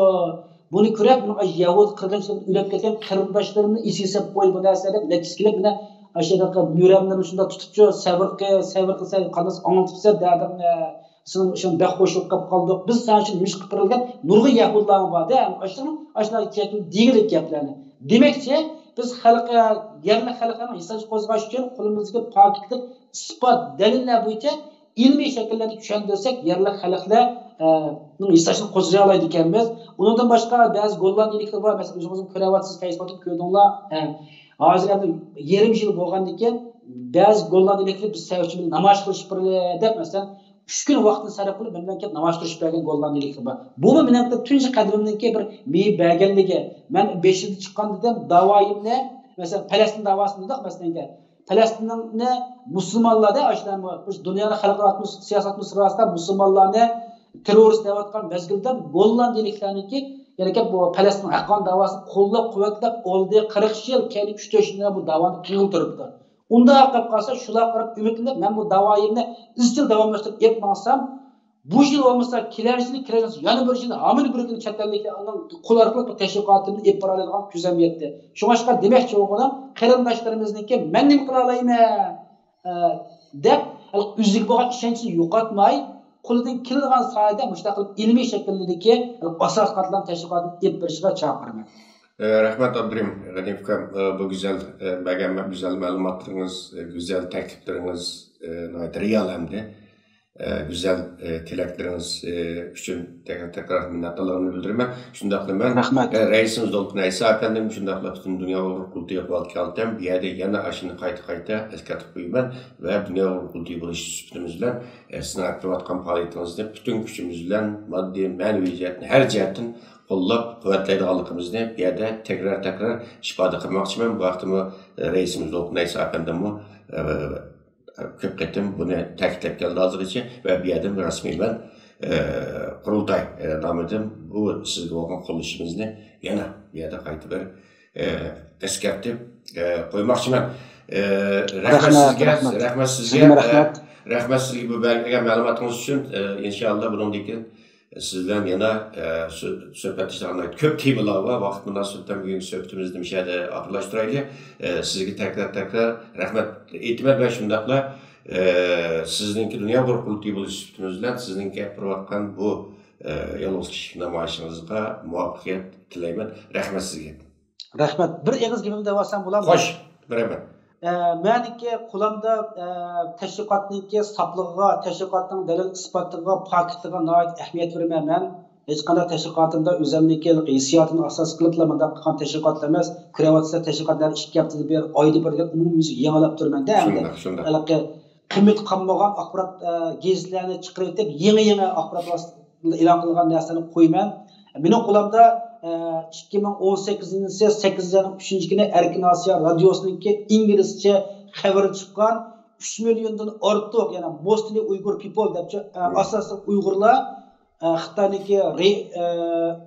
بۇنى كۆرۈپ، مېنىڭ ئاشۇ يەھۇدىي قىرغىنچىلىقتا ئۆلۈپ كەتكەن قېرىنداشلىرىمنى ئېسىگە سېلىپ قويدى بۇ نەرسە دەپ، نەچچىسى كېلىپ، مېنى ئاشۇ مۈرەملىرىمنى شۇنداق تۇتۇپچۇ، سەۋر قىل، سەۋر قىل، سەن قانداق ئاڭلىتىپسەن دەدىڭ. سېنىڭ ئىشىڭ بەك خوش بولۇپ قالدۇق. بىز سەن ئۈچۈن نېمە ئىش قىلىپ بېرىلگەن نۇرغۇن يەھۇدىيلارمۇ بار-دە، ئاشۇنىڭ ئاشۇنداق دېگۈدەك گەپلەرنى. دېمەكچى، بىز خەلق، يەرلىك خەلقلەرنىڭ ھېسابىنى قوزغاش ئۈچۈن قولىمىزدىكى پاكىتلىق ئىسپات دەلىللەر بويىچە ئىلمىي شەكىللەردە چۈشەندۈرسەك، يەرلىك خەلقلەر، ئە، نىڭ ھېسابىنى قوزغىيالايدىكەنمىز. ئۇنىڭدىن باشقا بەزى گوللاندىيىلىكلەر بار، مەسىلەن، ئۆزىڭىزمۇ كۆرۈۋاتىسىز، فەيسبۇكتىن كۆردۈڭلار. ئە، ھازىر ئەمدى يېرىم يىل بولغاندىكىن، بەزى گوللاندىيىلىكلەر بىز سەن ئۈچۈن بىر نامايىش قىلىشىپ بېرىلى دەپ، مەسىلەن، ئۈچ كۈن ۋاقتىنى سەرپ قىلىپ، مەن بىلەن كېلىپ نامايىش قىلىشىپ بەرگەن گوللاندىيىلىكلەر بار. بۇمۇ مېنىڭ تۇنجى قەدىمىمنىڭكى بىر مېيىپ بەرگەنلىكى. مەن بەش يىلدا چىققان دېدىم، داۋايىمنى، مەسىلەن، پەلەستىن داۋاسىنى دېدۇق، مەسىلەن، پەلەستىننى مۇسۇلمانلاردا ئاشۇنداق بۇ دۇنيانىڭ خەلقئارا ئاتموس-، سىياسىي ئاتموسفېراسىدا مۇسۇلمانلارنى تېررورىست دەۋاتقان مەزگىلدە گوللاندىيىلىكلەرنىڭكى، يەنى بۇ پەلەستىن ھەققانىي داۋاسىنى قوللاپ قۇۋۋەتلەپ ئالدى قىرىق يىل، كەينى ئۈچ تۆت يىل بۇ داۋانى قىلغىلى تۇرۇپتۇ. ئۇنداق قىلىپ قالسا، شۇلارغا قاراپ ئۈمىدلىنىپ، مەن بۇ داۋايىمنى ئىزچىل داۋاملاشتۇرۇپ ئېلىپ ماڭسام، بۇ يىل بولمىسا، كېلەر يىل، كېلەر يىل يەنە بىر يىل ھامان بىر كۈنى چەت ئەللىكلەرنىڭ قولى ئارقىلىق بۇ تەشۋىقاتىمنى ئېلىپ بارالايدىغان كۈزەم يەتتى. شۇڭلاشقا دېمەكچى بولغىنىم، قېرىنداشلىرىمىزنىڭكى مەن نېمە قىلالايمەن، ئە، دەپ، ئۆزىگە بولغان ئىشەنچىنى يوقاتماي، قولىدىن كېلىدىغان ساھەدە مۇشۇنداق قىلىپ ئىلمىي شەكىلدىكى ئاساسىي قاتلام تەشۋىقاتىنى ئېلىپ بېرىشىغا چاقىرىمەن. ئە، رەھمەت، ئابدۇرېھىم غەنىيېف ئۇكام. ئە، بۇ گۈزەل، ئە، بەرگەن گۈزەل مەلۇماتلىرىڭىز، ئە، گۈزەل تەكلىپلىرىڭىز، ئە، ناھايىتى رېئال ھەمدە، ئە، گۈزەل، ئە، تىلەكلىرىڭىز، ئە، ئۈچۈن تەكرار، تەكرار مىننەتدارلىقىمنى بىلدۈرىمەن. شۇنداقلا مەن، رەھمەت. ئە، رەئىسىمىز دولقۇن ئەيسا ئەپەندىم، شۇنداقلا پۈتۈن دۇنيا ئۇيغۇر قۇرۇلتىيى ئاخبارات كالتەم بۇ يەردە يەنە ئاشۇنى قايتا، قايتا ئەسكەرتىپ قويىمەن ۋە دۇنيا ئۇيغۇر قۇرۇلتىيى بولۇش سۈپىتىمىز بىلەن، ئە، سىزنىڭ ئەپ كېلىۋاتقان پائالىيىتىڭىزنى پۈتۈن كۈچىمىز بىلەن ماددىي، مەنىۋى جەھەتتىن، ھەر جەھەتتىن قوللاپ قۇۋۋەتلەيدىغانلىقىمىزنى بۇ يەردە تەكرار، تەكرار ئىپادە قىلماقچىمەن. بۇ ھەقتىمۇ، ئە، رەئىسىمىز دولقۇن ئەيسا ئەپەندىمۇ، ئە، كۆپ قېتىم بۇنى تەكىتلەپ كەلدى ھازىرغىچە ۋە بۇ يەردىن رەسمىي مەن، ئە، قۇرۇلتاي، ئە، نامىدىن بۇ سىزگە بولغان قوللىشىمىزنى يەنە بۇ يەردە قايتا بىر، ئە، ئەسكەرتىپ، ئە، قويماقچىمەن. ئە، رەھمەت رەھمەت، سىزگە، رەھمەت. رەھمەت سىزگە، سىزگىمۇ ئە، رەھمەت. رەھمەت سىزگە بۇ بەرگەن مەلۇماتىڭىز ئۈچۈن. ئە، ئىنشاللا بۇنىڭدىن كېيىن سىز بىلەن يەنە، ئە، سۆ-، سۆھبەتلىشىدىغان كۆپ تېمىلار بار. ۋاقىت مۇناسىۋىتى بىلەن بۈگۈنكى سۆھبىتىمىزنى مۇشۇ يەردە ئاخىرلاشتۇرايلى. ئە، سىزگە تەكرار، تەكرار رەھمەت ئېيتىمەن ۋە شۇنداقلا، ئە، سىزنىڭكى دۇنيا ئۇيغۇر قۇرۇلتىيى بولۇش سۈپىتىمىز بىلەن سىزنىڭكى ئېلىپ بېرىۋاتقان بۇ، ئە، يالغۇز كىشىلىك نامايىشىڭىزغا مۇۋەپپەقىيەت تىلەيمەن. رەھمەت سىزگە. رەھمەت. بىر ئېغىز گېپىمنى دەۋالسام بولامدۇ؟ خوش، بېرىمەن. ئە، مەنىڭكى قولامدا، ئە، تەشۋىقاتنىڭكى ساپلىقىغا، تەشۋىقاتنىڭ دەلىل ئىسپاتىغا، پاكىتلىقىغا ناھايىتى ئەھمىيەت بېرىمەن مەن. ھېچقانداق تەشۋىقاتىمدا ئۆزۈمنىڭكى ھېسسىياتىمنى ئاساس قىلىپلا مۇنداق قىلغان تەشۋىقاتلار ئەمەس. كۆرۈۋاتىسىلەر، تەشۋىقاتلار ئىككى ھەپتىدە بىر، ئايدا بىر دېگەن ئومۇميۈزلۈك يېڭىلاپ تۇرىمەن-دە ئەمدى. شۇنداق، شۇنداق. ھېلىقى قىممىتى قالمىغان ئاخبارات، ئە، گېزىتلەرنى چىقىرىۋېتىپ، يېڭى، يېڭى ئاخبارات ۋاسىتىلىرى ئېلان قىلغان نەرسىلەرنى قويىمەن. مېنىڭ قولامدا، ئە، ئىككى مىڭ ئون سەككىزىنچى يىلى سەككىزىنچى ئاينىڭ ئۈچىنچى كۈنى ئەركىن ئاسىيا رادىيوسىنىڭكى ئىنگلىزچە خەۋىرى چىققان، ئۈچ مىليوندىن ئارتۇق، يەنى Mostly Uyghur People دەپچۇ، ئە، مم. ئاساسلىق ئۇيغۇرلار، ئە، خىتاينىڭكى رې-، ئە،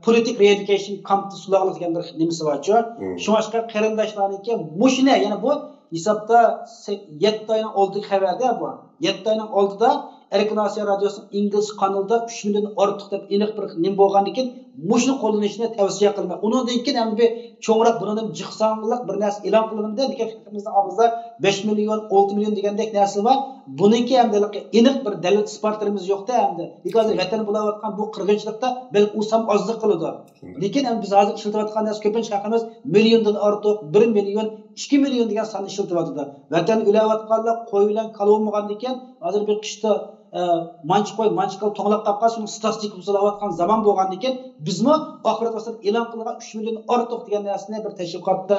پولىتىك رېئېديۇكېيشن كامپتا سۇلاغلىق دېگەن بىر نېمىسى بارچۇ. مم. شۇڭلاشقا قېرىنداشلارنىڭكى مۇشۇنى، يەنى بۇ ھېسابتا سە-، يەتتە ئاينىڭ ئالدىدىكى خەۋەردە بۇ. يەتتە ئاينىڭ ئالدىدا ئەركىن ئاسىيا رادىيوسىنىڭ ئىنگلىزچە قانىلىدا ئۈچ مىليون ئارتۇق دەپ ئېنىق بىر نېمە بولغاندىن كېيىن، مۇشۇنى قوللىنىشنى تەۋسىيە قىلىمەن. ئۇنىڭدىن كېيىن ئەمدى بىر چوڭراق بۇنىڭدىن جىقساڭلىق بىر نەرسە ئېلان قىلىنىدۇ. لېكىن خەلقىمىزنىڭ ئاغزىدا بەش مىليون، ئالتە مىليون دېگەندەك نەرسە بار. بۇنىڭكى ئەمدى ئېنىق بىر دەلىل ئىسپاتلىرىمىز يوق-دە ئەمدى. لېكىن ھازىر ۋەتەن بولاۋاتقان بۇ قىرغىنچىلىقتا بەلكى ئۇ سان ئازلىق قىلىدۇ. شۇنداق. لېكىن ئەمدى بىز ھازىر ئىشلىتىۋاتقان نەرسە كۆپىنچە خەلقىمىز مىليوندىن ئارتۇق، بىر مىليون، ئىككى مىليون دېگەن ساننى ئىشلىتىۋاتىدۇ. ۋەتەندە ئۆلۈۋاتقانلار قوي بىلەن كالا بولمىغاندىكىن، ھازىر بىر قىشتا، ئە، مانچە قوي، مانچە كالا توڭلاپ قاپقان، شۇنىڭ ستاتىستىكىسى بولاۋاتقان زامان بولغاندىكىن، بىزمۇ ئاخىرەت ۋاسىتىدە ئېلان قىلغان ئۈچ مىليون ئارتۇق دېگەن نەرسىنى بىر تەشۋىقاتتا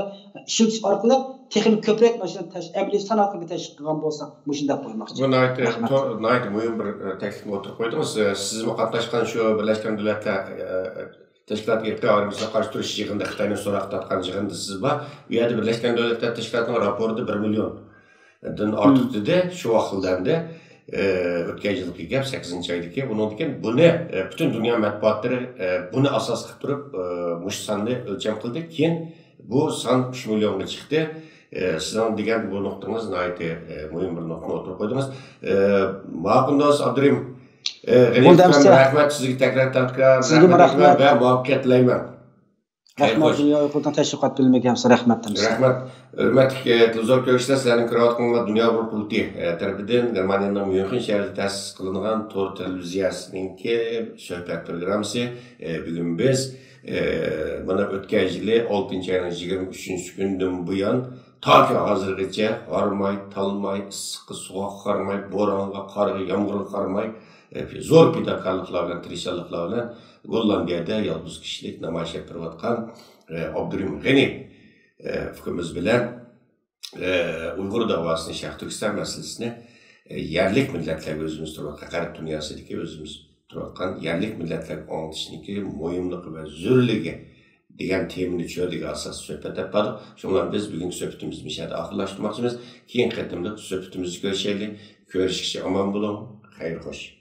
ئىشلىتىش ئارقىلىق تېخىمۇ كۆپرەك مانا شۇ تەش-، ئەمەلىي سان ئارقىلىق تەشۋىق قىلغان بولساق، مۇشۇنداق قويماقچى. بۇ ناھايىتى رەھمەت. تو-، ناھايىتى مۇھىم بىر، ئە، تەكلىپنى ئوتتۇرىغا قويدىڭىز. ئە، سىزمۇ قاتناشقان شۇ بىرلەشكەن دۆلەتلەر، ئە، تەشكىلاتى ئىرقىي ئايرىمچىلىق قارشى تۇرۇش يىغىنىدا خىتاينى سوراق تارتقان يىغىندا سىز بار. ئۇ يەردە بىرلەشكەن دۆلەتلەر تەشكىلاتىنىڭ راپورىدا بىر مىليوندىن ئارتۇق مم. دېدى. شۇ ۋاقىتلاردا، ئە، ئۆتكەن يىلقى گەپ، سەككىزىنچى ئايدىكى. ئۇنىڭدىن كېيىن بۇنى، ئە، پۈتۈن دۇنيا مەتبۇئاتلىرى، ئە، بۇنى ئاساس قىلىپ تۇرۇپ، ئە، مۇشۇ ساننى ئۆلچەم قىلدى. كېيىن بۇ سان ئۈچ مىليونغا چىقتى. ئە، سىزنىڭ دېگەن بۇ نۇقتىڭىز ناھايىتى، ئە، مۇھىم بىر نۇقتىنى ئوتتۇرىغا قويدىڭىز. ئە، ماقۇل دوست ئابدۇرېھىم، ئە، غېنىيېف ئۇكام، رەھمەت سىزگە تەكرار، تەكرار سىزگىمۇ رەھمەت ئېيتىمەن رەھمەت. ۋە مۇۋەپپەقىيەت تىلەيمەن. رەھمەت، دۇنيا ئۇيغۇر قۇرۇلتىيىنىڭ تەشۋىقات بۆلۈمىگە ھەم رەھمەت دەيمىز. رەھمەت. ھۆرمەتلىك، ئە، تېلېۋىزور كۆرگۈچىلەر، سىلەرنىڭ كۆرۈۋاتقىنىڭلار دۇنيا ئۇيغۇر قۇرۇلتىيى، ئە، تەرىپىدىن گېرمانىيەنىڭ ميۇنخېن شەھىرىدە تەسىس قىلىنغان تور تېلېۋىزىيەسىنىڭكى سۆھبەت پروگراممىسى. ئە، بۈگۈن بىز، ئە، مانا ئۆتكەن يىلى ئالتىنچى ئاينىڭ يىگىرمە ئۈچىنچى كۈنىدىن بۇيان تاكى ھازىرغىچە ھارماي، تالماي، ئىسسىققا، سوغۇققا قارىماي، بورانغا، قارغا، يامغۇرغا قارىماي، ئە، زور پىداكارلىقلار بىلەن، تىرىشچانلىقلار بىلەن گوللاندىيەدە يالغۇز كىشىلىك نامايىش ئېلىپ بېرىۋاتقان، ئە، ئابدۇرېھىم غېنى، ئە، ئۇكىمىز بىلەن، ئە، ئۇيغۇر داۋاسىنى، شەرقىي تۈركىستان مەسىلىسىنى، ئە، يەرلىك مىللەتلەرگە ئۆزىمىز تۇرۇۋاتقان، غەرب دۇنياسىدىكى ئۆزىمىز تۇرۇۋاتقان يەرلىك مىللەتلەرگە ئاڭلىتىشنىڭكى مۇھىملىقى ۋە زۆرۈرلۈكى دېگەن تېمىنى چۆرىدىگە ئاساسلىق سۆھبەت ئېلىپ باردۇق. شۇنىڭ بىلەن بىز بۈگۈنكى سۆھبىتىمىزنى مۇشۇ يەردە ئاخىرلاشتۇرماقچىمىز. كېيىنكى قېتىملىق سۆھبىتىمىزدە كۆرۈشەيلى. كۆرۈشكىچە ئامان بولۇڭ. خەير خوش.